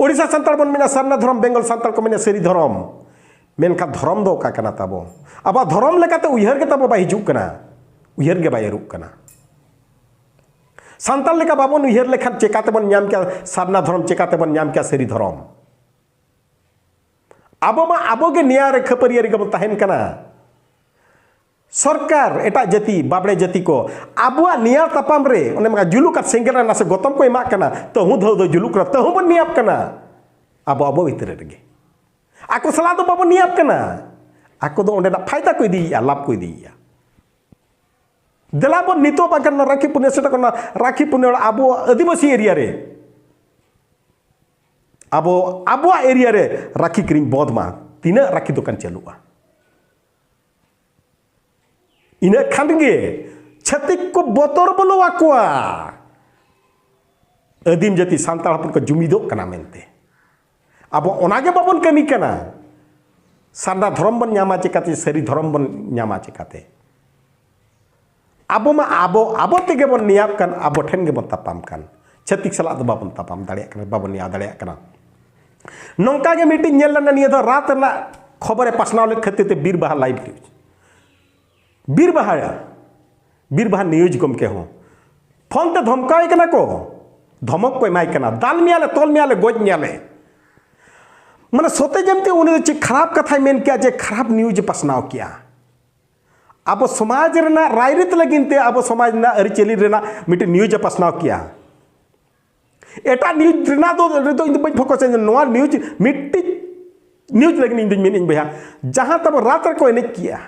ᱳᱰᱤᱥᱟ ᱥᱟᱱᱛᱟᱲ ᱵᱚᱱ ᱢᱮᱱᱟ ᱥᱟᱨᱱᱟ ᱫᱷᱚᱨᱚᱢ, ᱵᱮᱝᱜᱚᱞ ᱥᱟᱱᱛᱟᱲ ᱠᱚ ᱢᱮᱱᱟ ᱥᱟᱹᱨᱤ ᱫᱷᱚᱨᱚᱢ᱾ ᱢᱮᱱᱠᱷᱟᱱ ᱫᱷᱚᱨᱚᱢ ᱫᱚ ᱚᱠᱟ ᱠᱟᱱᱟ ᱛᱟᱵᱚ? ᱟᱵᱚᱣᱟᱜ ᱫᱷᱚᱨᱚᱢ ᱞᱮᱠᱟᱛᱮ ᱩᱭᱦᱟᱹᱨ ᱜᱮ ᱛᱟᱵᱚ ᱵᱟᱭ ᱦᱤᱡᱩᱜ ᱠᱟᱱᱟ, ᱩᱭᱦᱟᱹᱨ ᱜᱮ ᱵᱟᱭ ᱟᱹᱨᱩᱜ ᱠᱟᱱᱟ᱾ ᱥᱟᱱᱛᱟᱲ ᱞᱮᱠᱟ ᱵᱟᱵᱚᱱ ᱩᱭᱦᱟᱹᱨ ᱞᱮᱠᱷᱟᱱ ᱪᱮᱠᱟ ᱛᱮᱵᱚᱱ ᱧᱟᱢ ᱠᱮᱭᱟ ᱥᱟᱨᱱᱟ ᱫᱷᱚᱨᱚᱢ, ᱪᱮᱠᱟ ᱛᱮᱵᱚᱱ ᱧᱟᱢ ᱠᱮᱭᱟ ᱥᱟᱹᱨᱤ ᱫᱷᱚᱨᱚᱢ? ᱟᱵᱚ ᱢᱟ ᱟᱵᱚ ᱜᱮ ᱱᱮᱭᱟᱣ ᱨᱮ ᱠᱷᱟᱹᱯᱟᱹᱨᱤᱭᱟᱹ ᱨᱮᱜᱮ ᱵᱚᱱ ᱛᱟᱦᱮᱱ ᱠᱟᱱᱟ᱾ ᱥᱚᱨᱠᱟᱨ, ᱮᱴᱟᱜ ᱡᱟᱹᱛᱤ, ᱵᱟᱵᱽᱲᱮ ᱡᱟᱹᱛᱤ ᱠᱚ ᱟᱵᱚᱣᱟᱜ ᱱᱮᱭᱟᱣ ᱛᱟᱯᱟᱢ ᱨᱮ ᱚᱱᱮ ᱢᱟ ᱡᱩᱞᱩᱜ ᱟᱨ ᱥᱮᱸᱜᱮᱞ ᱨᱮ ᱱᱟᱥᱮ ᱜᱚᱛᱚᱢ ᱠᱚ ᱮᱢᱟᱜ ᱠᱟᱱᱟ, ᱛᱟᱹᱦᱩ ᱫᱷᱟᱹᱣ ᱫᱚ ᱡᱩᱞᱩᱜ ᱠᱟᱱᱟ, ᱛᱟᱹᱦᱩ ᱵᱚᱱ ᱱᱮᱭᱟᱯ ᱠᱟᱱᱟ᱾ ᱟᱵᱚ ᱟᱵᱚ ᱵᱷᱤᱛᱨᱤ ᱨᱮᱜᱮ ᱟᱠᱚ ᱥᱟᱞᱟᱜ ᱫᱚ ᱵᱟᱵᱚᱱ ᱱᱮᱭᱟᱯ ᱠᱟᱱᱟ᱾ ᱟᱠᱚ ᱫᱚ ᱚᱸᱰᱮᱱᱟᱜ ᱯᱷᱟᱭᱫᱟ ᱠᱚ ᱤᱫᱤᱭᱮᱫᱼᱟ, ᱞᱟᱵᱷ ᱠᱚ ᱤᱫᱤᱭᱮᱫᱼᱟ᱾ ᱫᱮᱞᱟ ᱵᱚᱱ ᱱᱤᱛᱚᱜ ᱵᱟᱝᱠᱷᱟᱱ ᱚᱱᱟ ᱨᱟᱹᱠᱷᱤ ᱯᱩᱱᱭᱟᱹ ᱥᱮᱴᱮᱨ ᱠᱟᱱᱟ, ᱨᱟᱹᱠᱷᱤ ᱯᱩᱱᱭᱟᱹ ᱟᱵᱚ ᱟᱹᱫᱤᱵᱟᱹᱥᱤ ᱮᱨᱤᱭᱟ ᱨᱮ, ᱟᱵᱚ ᱟᱵᱚᱣᱟᱜ ᱮᱨᱤᱭᱟ ᱨᱮ ᱨᱟᱹᱠᱷᱤ ᱠᱤᱨᱤᱧ ᱵᱚᱱᱫ ᱢᱟ᱾ ᱛᱤᱱᱟᱹᱜ ᱨᱟᱹᱠᱷᱤ ᱫᱚᱠᱟᱱ ᱪᱟᱹᱞᱩᱜᱼᱟ? ᱤᱱᱟᱹᱜ ᱠᱷᱟᱱ ᱜᱮ ᱪᱷᱟᱹᱛᱤᱠ ᱠᱚ ᱵᱚᱛᱚᱨ ᱵᱚᱞᱚ ᱟᱠᱚᱣᱟ, ᱟᱹᱫᱤᱢ ᱡᱟᱹᱛᱤ ᱥᱟᱱᱛᱟᱲ ᱦᱚᱯᱚᱱ ᱠᱚ ᱡᱩᱢᱤᱫᱚᱜ ᱠᱟᱱᱟ ᱢᱮᱱᱛᱮ᱾ ᱟᱵᱚ ᱚᱱᱟᱜᱮ ᱵᱟᱵᱚᱱ ᱠᱟᱹᱢᱤ ᱠᱟᱱᱟ᱾ ᱥᱟᱨᱱᱟ ᱫᱷᱚᱨᱚᱢ ᱵᱚᱱ ᱧᱟᱢᱟ ᱪᱤᱠᱟᱹᱛᱮ? ᱥᱟᱹᱨᱤ ᱫᱷᱚᱨᱚᱢ ᱵᱚᱱ ᱧᱟᱢᱟ ᱪᱤᱠᱟᱹᱛᱮ? ᱟᱵᱚ ᱢᱟ ᱟᱵᱚ ᱟᱵᱚ ᱛᱮᱜᱮ ᱵᱚᱱ ᱱᱮᱭᱟᱵ ᱠᱟᱱ, ᱟᱵᱚ ᱴᱷᱮᱱ ᱜᱮᱵᱚᱱ ᱛᱟᱯᱟᱢ ᱠᱟᱱ᱾ ᱪᱷᱟᱹᱛᱤᱠ ᱥᱟᱞᱟᱜ ᱫᱚ ᱵᱟᱵᱚᱱ ᱛᱟᱯᱟᱢ ᱫᱟᱲᱮᱭᱟᱜ ᱠᱟᱱᱟ, ᱵᱟᱵᱚᱱ ᱱᱮᱭᱟᱣ ᱫᱟᱲᱮᱭᱟᱜ ᱠᱟᱱᱟ᱾ ᱱᱚᱝᱠᱟ ᱜᱮ ᱢᱤᱫᱴᱤᱡ ᱧᱮᱞ ᱞᱮᱱᱟ, ᱱᱤᱭᱟᱹ ᱫᱚ ᱨᱟᱛ ᱨᱮᱱᱟᱜ ᱠᱷᱚᱵᱚᱨᱮ ᱯᱟᱥᱱᱟᱣ ᱞᱮᱫ ᱠᱷᱟᱹᱛᱤᱨ ᱛᱮ ᱵᱤᱨ ᱵᱟᱦᱟ ᱞᱟᱭᱤᱵᱷ ᱱᱤᱭᱩᱡᱽ, ᱵᱤᱨ ᱵᱟᱦᱟ, ᱵᱤᱨ ᱵᱟᱦᱟ ᱱᱤᱭᱩᱡᱽ ᱜᱚᱢᱠᱮ ᱦᱚᱸ ᱯᱷᱳᱱ ᱛᱮ ᱫᱷᱚᱢᱠᱟᱣ ᱠᱟᱱᱟ ᱠᱚ, ᱫᱷᱚᱢᱚᱠ ᱠᱚ ᱮᱢᱟᱭ ᱠᱟᱱᱟ, ᱫᱟᱞ ᱢᱮᱭᱟᱞᱮ, ᱛᱚᱞ ᱢᱮᱭᱟᱞᱮ, ᱜᱚᱡ ᱢᱮᱭᱟᱞᱮ᱾ ᱢᱟᱱᱮ ᱥᱚᱛᱮ ᱡᱮᱢᱛᱮ ᱩᱱᱤ ᱫᱚ ᱪᱮᱫ ᱠᱷᱟᱨᱟᱯ ᱠᱟᱛᱷᱟᱭ ᱢᱮᱱ ᱠᱮᱜᱼᱟ, ᱡᱮ ᱠᱷᱟᱨᱟᱯ ᱱᱤᱭᱩᱡᱽ ᱮ ᱯᱟᱥᱱᱟᱣ ᱠᱮᱜᱼᱟ᱾ ᱟᱵᱚ ᱥᱚᱢᱟᱡᱽ ᱨᱮᱱᱟᱜ ᱨᱟᱭᱨᱤᱛ ᱞᱟᱹᱜᱤᱫ ᱛᱮ, ᱟᱵᱚ ᱥᱚᱢᱟᱡᱽ ᱨᱮᱱᱟᱜ ᱟᱹᱨᱤᱪᱟᱹᱞᱤ ᱨᱮᱱᱟᱜ ᱢᱤᱫᱴᱮᱱ ᱱᱤᱭᱩᱡᱽ ᱮ ᱯᱟᱥᱱᱟᱣ ᱠᱮᱜᱼᱟ᱾ ᱮᱴᱟᱜ ᱱᱤᱭᱩᱡᱽ ᱨᱮᱱᱟᱜ ᱫᱚ ᱨᱮᱫᱚ ᱤᱧ ᱫᱚ ᱵᱟᱹᱧ ᱯᱷᱳᱠᱟᱥᱟ, ᱱᱚᱣᱟ ᱱᱤᱭᱩᱡᱽ, ᱢᱤᱫᱴᱤᱡ ᱱᱤᱭᱩᱡᱽ ᱞᱟᱹᱜᱤᱫ ᱤᱧ ᱫᱚᱧ ᱢᱮᱱᱮᱫ ᱟᱹᱧ ᱵᱚᱭᱦᱟ, ᱡᱟᱦᱟᱸ ᱛᱟᱵᱚ ᱨᱟᱛ ᱨᱮᱠᱚ ᱮᱱᱮᱡ ᱠᱮᱜᱼᱟ,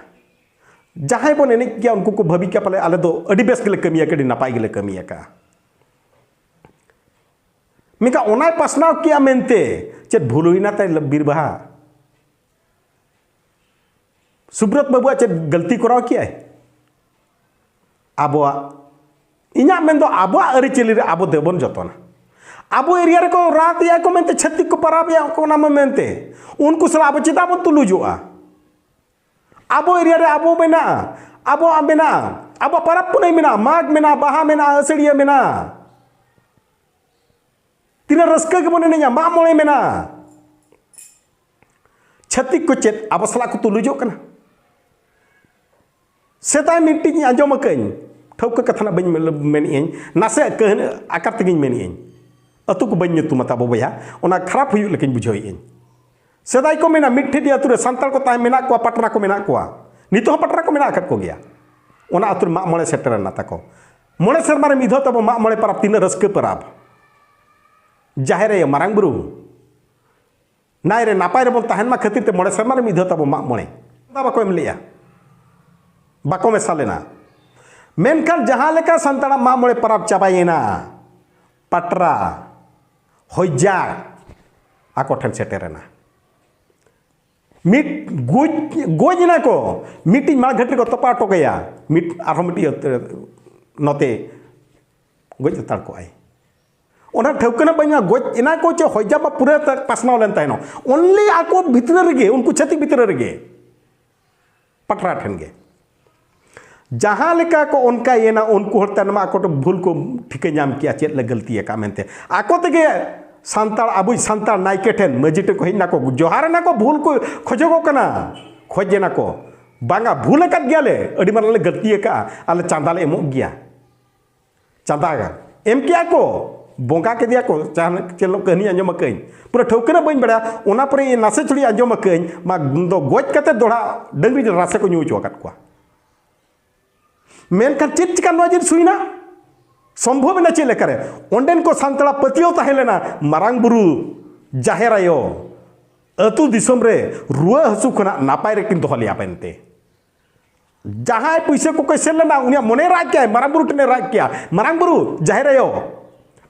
ᱡᱟᱦᱟᱸᱭ ᱵᱚᱱ ᱮᱱᱮᱡ ᱠᱮᱜᱼᱟ, ᱩᱱᱠᱩ ᱠᱚ ᱵᱷᱟᱹᱵᱤ ᱠᱮᱜᱼᱟ ᱯᱟᱞᱮ ᱟᱞᱮ ᱫᱚ ᱟᱹᱰᱤ ᱵᱮᱥ ᱜᱮᱞᱮ ᱠᱟᱹᱢᱤᱭᱟ, ᱟᱹᱰᱤ ᱱᱟᱯᱟᱭ ᱜᱮᱞᱮ ᱠᱟᱹᱢᱤ ᱟᱠᱟᱜᱼᱟ᱾ ᱢᱮᱱᱠᱷᱟᱱ ᱚᱱᱟᱭ ᱯᱟᱥᱱᱟᱣ ᱠᱮᱜᱼᱟ ᱢᱮᱱᱛᱮ ᱪᱮᱫ ᱵᱷᱩᱞ ᱦᱩᱭᱱᱟ ᱛᱟᱭ ᱵᱤᱨ ᱵᱟᱦᱟ? ᱥᱩᱵᱨᱚᱛ ᱵᱟᱹᱵᱩᱣᱟᱜ ᱪᱮᱫ ᱜᱟᱹᱞᱛᱤ ᱠᱚᱨᱟᱣ ᱠᱮᱜᱼᱟᱭ? ᱟᱵᱚᱣᱟᱜ, ᱤᱧᱟᱹᱜ ᱢᱮᱱ ᱫᱚ ᱟᱵᱚᱣᱟᱜ ᱟᱹᱨᱤᱪᱟᱹᱞᱤ ᱨᱮ ᱟᱵᱚ ᱫᱮᱵᱚᱱ ᱡᱚᱛᱚᱱᱟ᱾ ᱟᱵᱚ ᱮᱨᱤᱭᱟ ᱨᱮᱠᱚ ᱨᱟᱛ ᱮᱜᱼᱟ ᱠᱚ ᱢᱮᱱᱛᱮ, ᱪᱷᱟᱹᱛᱤᱠ ᱠᱚ ᱯᱟᱨᱟᱵᱽ ᱮᱜᱼᱟ ᱠᱚ, ᱚᱱᱟ ᱢᱟ ᱢᱮᱱᱛᱮ ᱩᱱᱠᱩ ᱥᱟᱞᱟᱜ ᱟᱵᱚ ᱪᱮᱫᱟᱜ ᱵᱚᱱ ᱛᱩᱞᱩᱡᱚᱜᱼᱟ? ᱟᱵᱚ ᱮᱨᱤᱭᱟ ᱨᱮ ᱟᱵᱚ ᱢᱮᱱᱟᱜᱼᱟ, ᱟᱵᱚᱣᱟᱜ ᱢᱮᱱᱟᱜᱼᱟ, ᱟᱵᱚᱣᱟᱜ ᱯᱟᱨᱟᱵᱽ ᱯᱩᱱᱟᱹᱭ ᱢᱮᱱᱟᱜᱼᱟ, ᱢᱟᱜᱽ ᱢᱮᱱᱟᱜᱼᱟ, ᱵᱟᱦᱟ ᱢᱮᱱᱟᱜᱼᱟ, ᱟᱹᱥᱟᱹᱲᱤᱭᱟᱹ ᱢᱮᱱᱟᱜᱼᱟ, ᱛᱤᱱᱟᱹᱜ ᱨᱟᱹᱥᱠᱟᱹ ᱜᱮᱵᱚᱱ ᱮᱱᱮᱡᱼᱟ, ᱢᱟᱜ ᱢᱚᱬᱮ ᱢᱮᱱᱟᱜᱼᱟ᱾ ᱪᱷᱟᱹᱛᱤᱠ ᱠᱚ ᱪᱮᱫ ᱟᱵᱚ ᱥᱟᱞᱟᱜ ᱠᱚ ᱛᱩᱞᱩᱡᱚᱜ ᱠᱟᱱᱟ? ᱥᱮᱫᱟᱭ ᱢᱤᱫᱴᱤᱡ ᱤᱧ ᱟᱸᱡᱚᱢ ᱟᱠᱟᱫᱟᱹᱧ, ᱴᱷᱟᱹᱣᱠᱟᱹ ᱠᱟᱛᱷᱟ ᱱᱟᱜ ᱵᱟᱹᱧ ᱢᱮᱱ-, ᱢᱮᱱᱮᱫ ᱟᱹᱧ, ᱱᱟᱥᱮ ᱠᱟᱹᱦᱱᱤ ᱟᱠᱟᱨ ᱛᱮᱜᱮᱧ ᱢᱮᱱᱮᱫ ᱟᱹᱧ, ᱟᱹᱛᱩ ᱠᱚ ᱵᱟᱹᱧ ᱧᱩᱛᱩᱢᱟ ᱛᱟᱵᱚ ᱵᱚᱭᱦᱟ, ᱚᱱᱟ ᱠᱷᱟᱨᱟᱯ ᱦᱩᱭᱩᱜ ᱞᱮᱠᱟᱧ ᱵᱩᱡᱷᱟᱹᱣᱮᱫ ᱟᱹᱧ᱾ ᱥᱮᱫᱟᱭ ᱠᱚ ᱢᱮᱱᱟ, ᱢᱤᱫᱴᱷᱮᱱ ᱟᱹᱛᱩ ᱨᱮ ᱥᱟᱱᱛᱟᱲ ᱠᱚ ᱛᱟᱦᱮᱸ ᱢᱮᱱᱟᱜ ᱠᱚᱣᱟ, ᱯᱟᱴᱨᱟ ᱠᱚ ᱢᱮᱱᱟᱜ ᱠᱚᱣᱟ, ᱱᱤᱛᱚᱜ ᱦᱚᱸ ᱯᱟᱴᱨᱟ ᱠᱚ ᱢᱮᱱᱟᱜ ᱟᱠᱟᱫ ᱠᱚᱜᱮᱭᱟ᱾ ᱚᱱᱟ ᱟᱹᱛᱩ ᱨᱮ ᱢᱟᱜ ᱢᱚᱬᱮ ᱥᱮᱴᱮᱨᱮᱱᱟ ᱛᱟᱠᱚ᱾ ᱢᱚᱬᱮ ᱥᱮᱨᱢᱟ ᱨᱮ ᱢᱤᱫ ᱫᱷᱟᱣ ᱛᱟᱵᱚ ᱢᱟᱜ ᱢᱚᱬᱮ ᱯᱟᱨᱟᱵᱽ, ᱛᱤᱱᱟᱹᱜ ᱨᱟᱹᱥᱠᱟᱹ ᱯᱟᱨᱟᱵᱽ᱾ ᱡᱟᱦᱮᱨ ᱟᱭᱳ, ᱢᱟᱨᱟᱝ ᱵᱩᱨᱩ, ᱱᱟᱭ ᱨᱮ ᱱᱟᱯᱟᱭ ᱨᱮᱵᱚᱱ ᱛᱟᱦᱮᱱ ᱢᱟ ᱠᱷᱟᱹᱛᱤᱨ ᱛᱮ ᱢᱚᱬᱮ ᱥᱮᱨᱢᱟ ᱨᱮ ᱢᱤᱫ ᱫᱷᱟᱣ ᱛᱟᱵᱚ ᱢᱟᱜ ᱢᱚᱬᱮ᱾ ᱚᱱᱟ ᱵᱟᱠᱚ ᱮᱢ ᱞᱮᱜᱼᱟ, ᱵᱟᱠᱚ ᱢᱮᱥᱟ ᱞᱮᱱᱟ᱾ ᱢᱮᱱᱠᱷᱟᱱ ᱡᱟᱦᱟᱸ ᱞᱮᱠᱟ ᱥᱟᱱᱛᱟᱲᱟᱜ ᱢᱟᱜ ᱢᱚᱬᱮ ᱯᱟᱨᱟᱵᱽ ᱪᱟᱵᱟᱭᱮᱱᱟ, ᱯᱟᱴᱨᱟ, ᱦᱚᱡᱟ ᱟᱠᱚ ᱴᱷᱮᱱ ᱥᱮᱴᱮᱨᱮᱱᱟ᱾ ᱢᱤᱫ ᱜᱚᱡ, ᱜᱚᱡ ᱮᱱᱟ ᱠᱚ, ᱢᱤᱫᱴᱤᱡ ᱢᱟᱲᱜᱷᱟᱴ ᱨᱮᱠᱚ ᱛᱚᱯᱟ ᱦᱚᱴᱚ ᱠᱟᱭᱟ, ᱢᱤᱫ ᱟᱨᱦᱚᱸ ᱢᱤᱫᱴᱤᱡ ᱱᱚᱛᱮ ᱜᱚᱡ ᱦᱟᱛᱟᱲ ᱠᱚᱜᱼᱟᱭ᱾ ᱚᱱᱟ ᱴᱷᱟᱹᱣᱠᱟᱹ ᱱᱟᱜ ᱵᱟᱹᱧ ᱜᱚᱡ ᱮᱱᱟ ᱠᱚ ᱪᱮ ᱦᱚᱡᱟ ᱵᱟ ᱯᱩᱨᱟᱹ ᱛᱮ ᱯᱟᱥᱱᱟᱣ ᱞᱮᱱ ᱛᱟᱦᱮᱱᱚᱜ, only ᱟᱠᱚ ᱵᱷᱤᱛᱨᱤ ᱨᱮᱜᱮ, ᱩᱱᱠᱩ ᱪᱷᱟᱹᱛᱤᱠ ᱵᱷᱤᱛᱨᱤ ᱨᱮᱜᱮ, ᱯᱟᱴᱨᱟ ᱴᱷᱮᱱ ᱜᱮ᱾ ᱡᱟᱦᱟᱸ ᱞᱮᱠᱟ ᱠᱚ ᱚᱱᱠᱟᱭᱮᱱᱟ, ᱩᱱᱠᱩ ᱦᱚᱲ ᱛᱟᱭᱱᱚᱢ ᱟᱠᱚ ᱵᱷᱩᱞ ᱠᱚ ᱴᱷᱤᱠᱟᱹ ᱧᱟᱢ ᱠᱮᱜᱼᱟ, ᱪᱮᱫ ᱞᱮ ᱜᱟᱹᱞᱛᱤ ᱟᱠᱟᱫ ᱢᱮᱱᱛᱮ᱾ ᱟᱠᱚ ᱛᱮᱜᱮ ᱥᱟᱱᱛᱟᱲ, ᱟᱵᱚᱭᱤᱡ ᱥᱟᱱᱛᱟᱲ ᱱᱟᱭᱠᱮ ᱴᱷᱮᱱ, ᱢᱟᱹᱡᱷᱤ ᱴᱷᱮᱱ ᱠᱚ ᱦᱮᱡ ᱱᱟᱠᱚ, ᱡᱚᱦᱟᱨ ᱮᱱᱟ ᱠᱚ, ᱵᱷᱩᱞ ᱠᱚ ᱠᱷᱚᱡᱚᱜᱚᱜ ᱠᱟᱱᱟ, ᱠᱷᱚᱡᱽ ᱮᱱᱟ ᱠᱚ, "ᱵᱟᱝᱟ, ᱵᱷᱩᱞ ᱟᱠᱟᱫ ᱜᱮᱭᱟᱞᱮ, ᱟᱹᱰᱤ ᱢᱟᱨᱟᱝ ᱞᱮ ᱜᱟᱹᱞᱛᱤ ᱟᱠᱟᱫᱼᱟ, ᱟᱞᱮ ᱪᱟᱸᱫᱟ ᱞᱮ ᱮᱢᱚᱜ ᱜᱮᱭᱟ᱾" ᱪᱟᱸᱫᱟ ᱮᱢ ᱠᱮᱜᱼᱟ ᱠᱚ, ᱵᱚᱸᱜᱟ ᱠᱮᱫᱮᱭᱟ ᱠᱚ, ᱡᱟᱦᱟᱸ ᱪᱮᱫ ᱠᱟᱹᱦᱱᱤ ᱟᱸᱡᱚᱢ ᱟᱠᱟᱫᱟᱹᱧ, ᱯᱩᱨᱟᱹ ᱴᱷᱟᱹᱣᱠᱟᱹ ᱨᱮ ᱵᱟᱹᱧ ᱵᱟᱲᱟᱭᱟ, ᱚᱱᱟ ᱯᱚᱨᱮ ᱱᱟᱥᱮ ᱪᱷᱩᱲᱤ ᱟᱸᱡᱚᱢ ᱟᱠᱟᱫᱟᱹᱧ, ᱢᱟ ᱫᱚ ᱜᱚᱡ ᱠᱟᱛᱮ ᱫᱚᱦᱲᱟ ᱰᱟᱹᱝᱨᱤ ᱨᱟᱥᱮ ᱠᱚ ᱧᱩ ᱦᱚᱪᱚ ᱟᱠᱟᱫ ᱠᱚᱣᱟ᱾ ᱢᱮᱱᱠᱷᱟᱱ ᱪᱮᱫ ᱪᱤᱠᱟ ᱱᱚᱣᱟ ᱡᱤᱱᱤᱥ ᱦᱩᱭᱱᱟ? ᱥᱚᱢᱵᱷᱚᱵ ᱮᱱᱟ ᱪᱮᱫ ᱞᱮᱠᱟᱨᱮ? ᱚᱸᱰᱮᱱ ᱠᱚ ᱥᱟᱱᱛᱟᱲᱟᱜ ᱯᱟᱹᱛᱭᱟᱹᱣ ᱛᱟᱦᱮᱸ ᱞᱮᱱᱟ, ᱢᱟᱨᱟᱝ ᱵᱩᱨᱩ, ᱡᱟᱦᱮᱨ ᱟᱭᱳ, ᱟᱹᱛᱩ ᱫᱤᱥᱚᱢ ᱨᱮ ᱨᱩᱣᱟᱹ ᱦᱟᱹᱥᱩ ᱠᱷᱚᱱᱟᱜ ᱱᱟᱯᱟᱭ ᱨᱮᱠᱤᱱ ᱫᱚᱦᱚ ᱞᱮᱭᱟ ᱢᱮᱱᱛᱮ᱾ ᱡᱟᱦᱟᱸᱭ ᱯᱩᱭᱥᱟᱹ ᱠᱚᱠᱚ ᱥᱮᱱ ᱞᱮᱱᱟ, ᱩᱱᱤᱭᱟᱜ ᱢᱚᱱᱮ ᱨᱟᱜ ᱠᱮᱜᱼᱟᱭ, ᱢᱟᱨᱟᱝ ᱵᱩᱨᱩ ᱴᱷᱮᱱᱮ ᱨᱟᱜ ᱠᱮᱜᱼᱟ, "ᱢᱟᱨᱟᱝ ᱵᱩᱨᱩ, ᱡᱟᱦᱮᱨ ᱟᱭᱳ,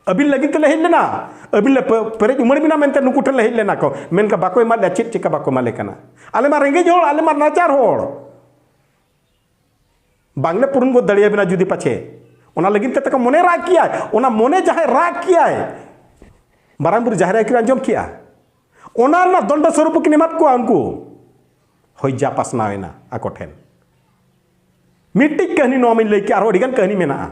ᱟᱹᱵᱤᱱ ᱞᱟᱹᱜᱤᱫ ᱛᱮᱞᱮ ᱦᱮᱡ ᱞᱮᱱᱟ, ᱟᱹᱵᱤᱱ ᱞᱮ ᱯᱮ-, ᱯᱮᱨᱮᱡ ᱩᱢᱟᱹᱲ ᱵᱤᱱᱟ ᱢᱮᱱᱛᱮ ᱱᱩᱠᱩ ᱴᱷᱮᱱ ᱞᱮ ᱦᱮᱡ ᱞᱮᱱᱟ ᱠᱚ, ᱢᱮᱱᱠᱷᱟᱱ ᱵᱟᱠᱚ ᱮᱢᱟᱫ ᱞᱮᱭᱟ, ᱪᱮᱫ ᱪᱤᱠᱟ ᱵᱟᱠᱚ ᱮᱢᱟ ᱞᱮ ᱠᱟᱱᱟ? ᱟᱞᱮ ᱢᱟ ᱨᱮᱸᱜᱮᱡ ᱦᱚᱲ, ᱟᱞᱮ ᱢᱟ ᱱᱟᱪᱟᱨ ᱦᱚᱲ, ᱵᱟᱝᱞᱮ ᱯᱩᱨᱩᱱ ᱜᱚᱫ ᱫᱟᱲᱮᱭᱟᱵᱤᱱᱟ ᱡᱩᱫᱤ ᱯᱟᱪᱷᱮ᱾" ᱚᱱᱟ ᱞᱟᱹᱜᱤᱫ ᱛᱮ ᱛᱟᱠᱚ ᱢᱚᱱᱮ ᱨᱟᱜ ᱠᱮᱜᱼᱟᱭ, ᱚᱱᱟ ᱢᱚᱱᱮ ᱡᱟᱦᱟᱸᱭ ᱨᱟᱜ ᱠᱮᱜᱼᱟᱭ, ᱢᱟᱨᱟᱝ ᱵᱩᱨᱩ ᱡᱟᱦᱮᱨ ᱟᱭᱳ ᱠᱤᱱ ᱟᱸᱡᱚᱢ ᱠᱮᱜᱼᱟ, ᱚᱱᱟ ᱨᱮᱱᱟᱜ ᱫᱚᱱᱰᱚ ᱥᱚᱨᱩᱯ ᱠᱤᱱ ᱮᱢᱟᱫ ᱠᱚᱣᱟ ᱩᱱᱠᱩ᱾ ᱦᱚᱭ ᱡᱟ ᱯᱟᱥᱱᱟᱣ ᱮᱱᱟ ᱟᱠᱚ ᱴᱷᱮᱱ᱾ ᱢᱤᱫᱴᱤᱡ ᱠᱟᱹᱦᱱᱤ ᱱᱚᱣᱟ ᱢᱟᱧ ᱞᱟᱹᱭ ᱠᱮᱜᱼᱟ, ᱟᱨᱦᱚᱸ ᱟᱹᱰᱤᱜᱟᱱ ᱠᱟᱹᱦᱱᱤ ᱢᱮᱱᱟᱜᱼᱟ᱾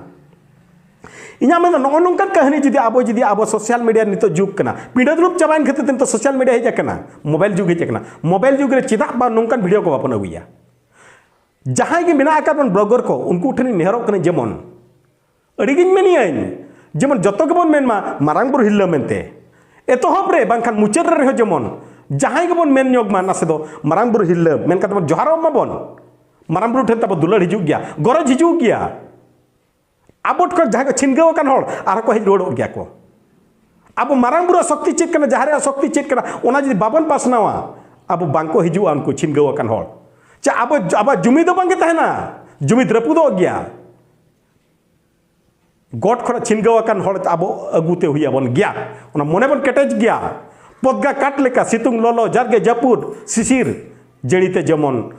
ᱤᱧᱟᱹᱜ ᱢᱮᱱᱫᱚ ᱱᱚᱜᱼᱚ ᱱᱚᱝᱠᱟᱱ ᱠᱟᱹᱦᱱᱤ ᱡᱩᱫᱤ ᱟᱵᱚ, ᱡᱩᱫᱤ ᱟᱵᱚ social media ᱱᱤᱛᱚᱜ ᱡᱩᱜᱽ ᱠᱟᱱᱟ, ᱯᱤᱸᱰᱟᱹ ᱫᱩᱲᱩᱵ ᱪᱟᱵᱟᱭᱮᱱ ᱠᱷᱟᱹᱛᱤᱨ ᱛᱮ ᱱᱤᱛᱚᱜ social media ᱦᱮᱡ ᱟᱠᱟᱱᱟ, mobile ᱡᱩᱜᱽ ᱦᱮᱡ ᱟᱠᱟᱱᱟ, mobile ᱡᱩᱜᱽ ᱨᱮ ᱪᱮᱫᱟᱜ ᱵᱟᱝ ᱱᱚᱝᱠᱟᱱ video ᱠᱚ ᱵᱟᱵᱚᱱ ᱟᱹᱜᱩᱭᱟ? ᱡᱟᱦᱟᱸᱭ ᱜᱮ ᱢᱮᱱᱟᱜ ᱟᱠᱟᱫ ᱵᱚᱱ blogger ᱠᱚ, ᱩᱱᱠᱩ ᱴᱷᱮᱱᱤᱧ ᱱᱮᱦᱚᱨᱚᱜ ᱠᱟᱱᱟ, ᱡᱮᱢᱚᱱ ᱟᱹᱰᱤᱜᱤᱧ ᱢᱮᱱᱮᱜᱼᱟᱹᱧ, ᱡᱮᱢᱚᱱ ᱡᱚᱛᱚ ᱜᱮᱵᱚᱱ ᱢᱮᱱ ᱢᱟ ᱢᱟᱨᱟᱝ ᱵᱩᱨᱩ ᱦᱤᱨᱞᱟᱹ ᱢᱮᱱᱛᱮ, ᱮᱛᱚᱦᱚᱵ ᱨᱮ ᱵᱟᱝᱠᱷᱟᱱ ᱢᱩᱪᱟᱹᱫ ᱨᱮ ᱨᱮᱦᱚᱸ ᱡᱮᱢᱚᱱ ᱡᱟᱦᱟᱸᱭ ᱜᱮᱵᱚᱱ ᱢᱮᱱ ᱧᱚᱜ ᱢᱟ ᱱᱟᱥᱮ ᱫᱚ ᱢᱟᱨᱟᱝ ᱵᱩᱨᱩ ᱦᱤᱨᱞᱟᱹ ᱢᱮᱱ ᱠᱟᱛᱮ ᱵᱚᱱ ᱡᱚᱦᱟᱨᱚᱜ ᱢᱟᱵᱚᱱ, ᱢᱟᱨᱟᱝ ᱵᱩᱨᱩ ᱴᱷᱮᱱ ᱛᱟᱵᱚ ᱫᱩᱞᱟᱹᱲ ᱦᱤᱡᱩᱜ ᱜᱮᱭᱟ, ᱜᱚᱨᱚᱡᱽ ᱦᱤᱡᱩᱜ ᱜᱮᱭᱟ᱾ ᱟᱵᱚ ᱴᱷᱮᱱ ᱡᱟᱦᱟᱸᱭ ᱠᱚ ᱪᱷᱤᱱᱜᱟᱹᱣ ᱟᱠᱟᱱ ᱦᱚᱲ ᱟᱨᱦᱚᱸ ᱠᱚ ᱦᱮᱡ ᱨᱩᱣᱟᱹᱲᱚᱜ ᱜᱮᱭᱟ ᱠᱚ᱾ ᱟᱵᱚ ᱢᱟᱨᱟᱝ ᱵᱩᱨᱩᱣᱟᱜ ᱥᱚᱠᱛᱤ ᱪᱮᱫ ᱠᱟᱱᱟ, ᱡᱟᱦᱮᱨ ᱟᱭᱳᱣᱟᱜ ᱥᱚᱠᱛᱤ ᱪᱮᱫ ᱠᱟᱱᱟ, ᱚᱱᱟ ᱡᱩᱫᱤ ᱵᱟᱵᱚᱱ ᱯᱟᱥᱱᱟᱣᱟ, ᱟᱵᱚ ᱵᱟᱝᱠᱚ ᱦᱤᱡᱩᱜᱼᱟ ᱩᱱᱠᱩ ᱪᱷᱤᱱᱜᱟᱹᱣ ᱟᱠᱟᱱ ᱦᱚᱲ᱾ ᱪᱮ ᱟᱵᱚ, ᱟᱵᱚᱣᱟᱜ ᱡᱩᱢᱤᱫ ᱫᱚ ᱵᱟᱝᱜᱮ ᱛᱟᱦᱮᱱᱟ, ᱡᱩᱢᱤᱫ ᱨᱟᱹᱯᱩᱫᱚᱜ ᱜᱮᱭᱟ᱾ ᱜᱚᱴ ᱠᱷᱚᱱᱟᱜ ᱪᱷᱤᱱᱜᱟᱹᱣ ᱟᱠᱟᱱ ᱦᱚᱲ ᱟᱵᱚ ᱟᱹᱜᱩᱛᱮ ᱦᱩᱭ ᱟᱵᱚᱱ ᱜᱮᱭᱟ᱾ ᱚᱱᱟ ᱢᱚᱱᱮ ᱵᱚᱱ ᱠᱮᱴᱮᱡ ᱜᱮᱭᱟ᱾ ᱯᱚᱫᱽᱜᱟ ᱠᱟᱴ ᱞᱮᱠᱟ ᱥᱤᱛᱩᱝ, ᱞᱚᱞᱚ, ᱡᱟᱨᱜᱮ ᱡᱟᱹᱯᱩᱫ, ᱥᱤᱥᱤᱨ, ᱡᱟᱹᱲᱤᱛᱮ ᱡᱮᱢᱚᱱ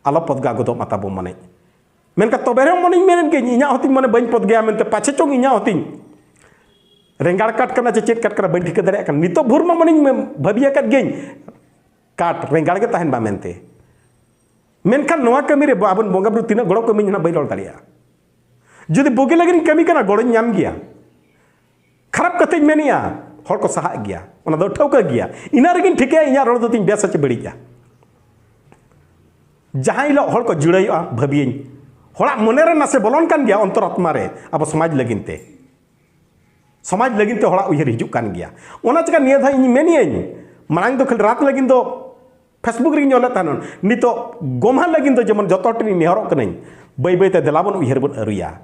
ᱟᱞᱚ ᱯᱚᱫᱽᱜᱟ ᱜᱚᱫᱚᱜ ᱢᱟ ᱛᱟᱵᱚ ᱢᱚᱱᱮ᱾ ᱢᱮᱱᱠᱷᱟᱱ ᱛᱚᱵᱮ ᱨᱮᱦᱚᱸ ᱢᱚᱱᱮᱧ ᱢᱮᱱᱮᱫ ᱜᱮ, ᱤᱧᱟᱹᱜ ᱦᱚᱸᱛᱤᱧ ᱢᱚᱱᱮ ᱵᱟᱹᱧ ᱯᱚᱫᱽᱜᱟᱭᱟ ᱢᱮᱱᱛᱮ, ᱯᱟᱪᱷᱮ ᱪᱚᱝ ᱤᱧᱟᱹᱜ ᱦᱚᱸᱛᱤᱧ ᱨᱮᱸᱜᱟᱲ ᱠᱟᱴ ᱠᱟᱱᱟ ᱪᱮ ᱪᱮᱫ ᱠᱟᱴ ᱠᱟᱱᱟ, ᱵᱟᱹᱧ ᱴᱷᱤᱠᱟᱹ ᱫᱟᱲᱮᱭᱟᱜ ᱠᱟᱱᱟ᱾ ᱱᱤᱛᱚᱜ ᱵᱷᱳᱨ ᱢᱟ ᱢᱚᱱᱮᱧ ᱵᱷᱟᱹᱵᱤ ᱟᱠᱟᱫ ᱜᱤᱭᱟᱹᱧ, ᱠᱟᱴ ᱨᱮᱸᱜᱟᱲ ᱜᱮ ᱛᱟᱦᱮᱱ ᱢᱟ ᱢᱮᱱᱛᱮ᱾ ᱢᱮᱱᱠᱷᱟᱱ ᱱᱚᱣᱟ ᱠᱟᱹᱢᱤ ᱨᱮ ᱟᱵᱚ ᱵᱚᱸᱜᱟ ᱵᱩᱨᱩ ᱛᱤᱱᱟᱹᱜ ᱜᱚᱲᱚ ᱠᱚ ᱤᱢᱟᱹᱧ ᱱᱟᱦᱟᱜ ᱵᱟᱹᱧ ᱨᱚᱲ ᱫᱟᱲᱮᱭᱟᱜᱼᱟ᱾ ᱡᱩᱫᱤ ᱵᱩᱜᱤ ᱞᱟᱹᱜᱤᱫ ᱤᱧ ᱠᱟᱹᱢᱤ ᱠᱟᱱᱟ, ᱜᱚᱲᱚᱧ ᱧᱟᱢ ᱜᱮᱭᱟ᱾ ᱠᱷᱟᱨᱟᱯ ᱠᱟᱛᱷᱟᱧ ᱢᱮᱱᱮᱜᱼᱟ, ᱦᱚᱲ ᱠᱚ ᱥᱟᱦᱟᱜ ᱜᱮᱭᱟ, ᱚᱱᱟ ᱫᱚ ᱴᱷᱟᱹᱣᱠᱟᱹ ᱜᱮᱭᱟ᱾ ᱤᱱᱟᱹ ᱨᱮᱜᱮᱧ ᱴᱷᱤᱠᱟᱹᱭᱟ ᱤᱧᱟᱹᱜ ᱨᱚᱲ ᱫᱚ ᱛᱤᱧ ᱵᱮᱥᱟ ᱪᱮ ᱵᱟᱹᱲᱤᱡᱼᱟ᱾ ᱡᱟᱦᱟᱸ ᱦᱤᱞᱳᱜ ᱦᱚᱲ ᱠᱚ ᱡᱩᱲᱟᱹᱭᱚᱜᱼᱟ, ᱵᱷᱟᱹᱵᱤᱭᱟᱹᱧ, ᱦᱚᱲᱟᱜ ᱢᱚᱱᱮ ᱨᱮ ᱱᱟᱥᱮ ᱵᱚᱞᱚᱱ ᱠᱟᱱ ᱜᱮᱭᱟ, ᱚᱱᱛᱚᱨ ᱟᱛᱢᱟ ᱨᱮ, ᱟᱵᱚ ᱥᱚᱢᱟᱡᱽ ᱞᱟᱹᱜᱤᱫ ᱛᱮ, ᱥᱚᱢᱟᱡᱽ ᱞᱟᱹᱜᱤᱫ ᱛᱮ ᱦᱚᱲᱟᱜ ᱩᱭᱦᱟᱹᱨ ᱦᱤᱡᱩᱜ ᱠᱟᱱ ᱜᱮᱭᱟ᱾ ᱚᱱᱟ ᱪᱤᱠᱟ ᱱᱤᱭᱟᱹ ᱫᱷᱟᱣ ᱤᱧ ᱢᱮᱱᱤᱭᱟᱹᱧ, ᱢᱟᱲᱟᱝ ᱫᱚ ᱠᱷᱟᱹᱞᱤ ᱨᱟᱛ ᱞᱟᱹᱜᱤᱫ ᱫᱚ Facebook ᱨᱮᱧ ᱚᱞᱮᱫ ᱛᱟᱦᱮᱱ, ᱱᱤᱛᱚᱜ ᱜᱚᱢᱦᱟ ᱞᱟᱹᱜᱤᱫ ᱫᱚ ᱡᱮᱢᱚᱱ ᱡᱚᱛᱚ ᱦᱚᱲ ᱴᱷᱮᱱ ᱤᱧ ᱱᱮᱦᱚᱨᱚᱜ ᱠᱟᱹᱱᱟᱹᱧ, ᱵᱟᱹᱭ ᱵᱟᱹᱭ ᱛᱮ ᱫᱮᱞᱟ ᱵᱚᱱ ᱩᱭᱦᱟᱹᱨ ᱵᱚᱱ ᱟᱹᱨᱩᱭᱟ᱾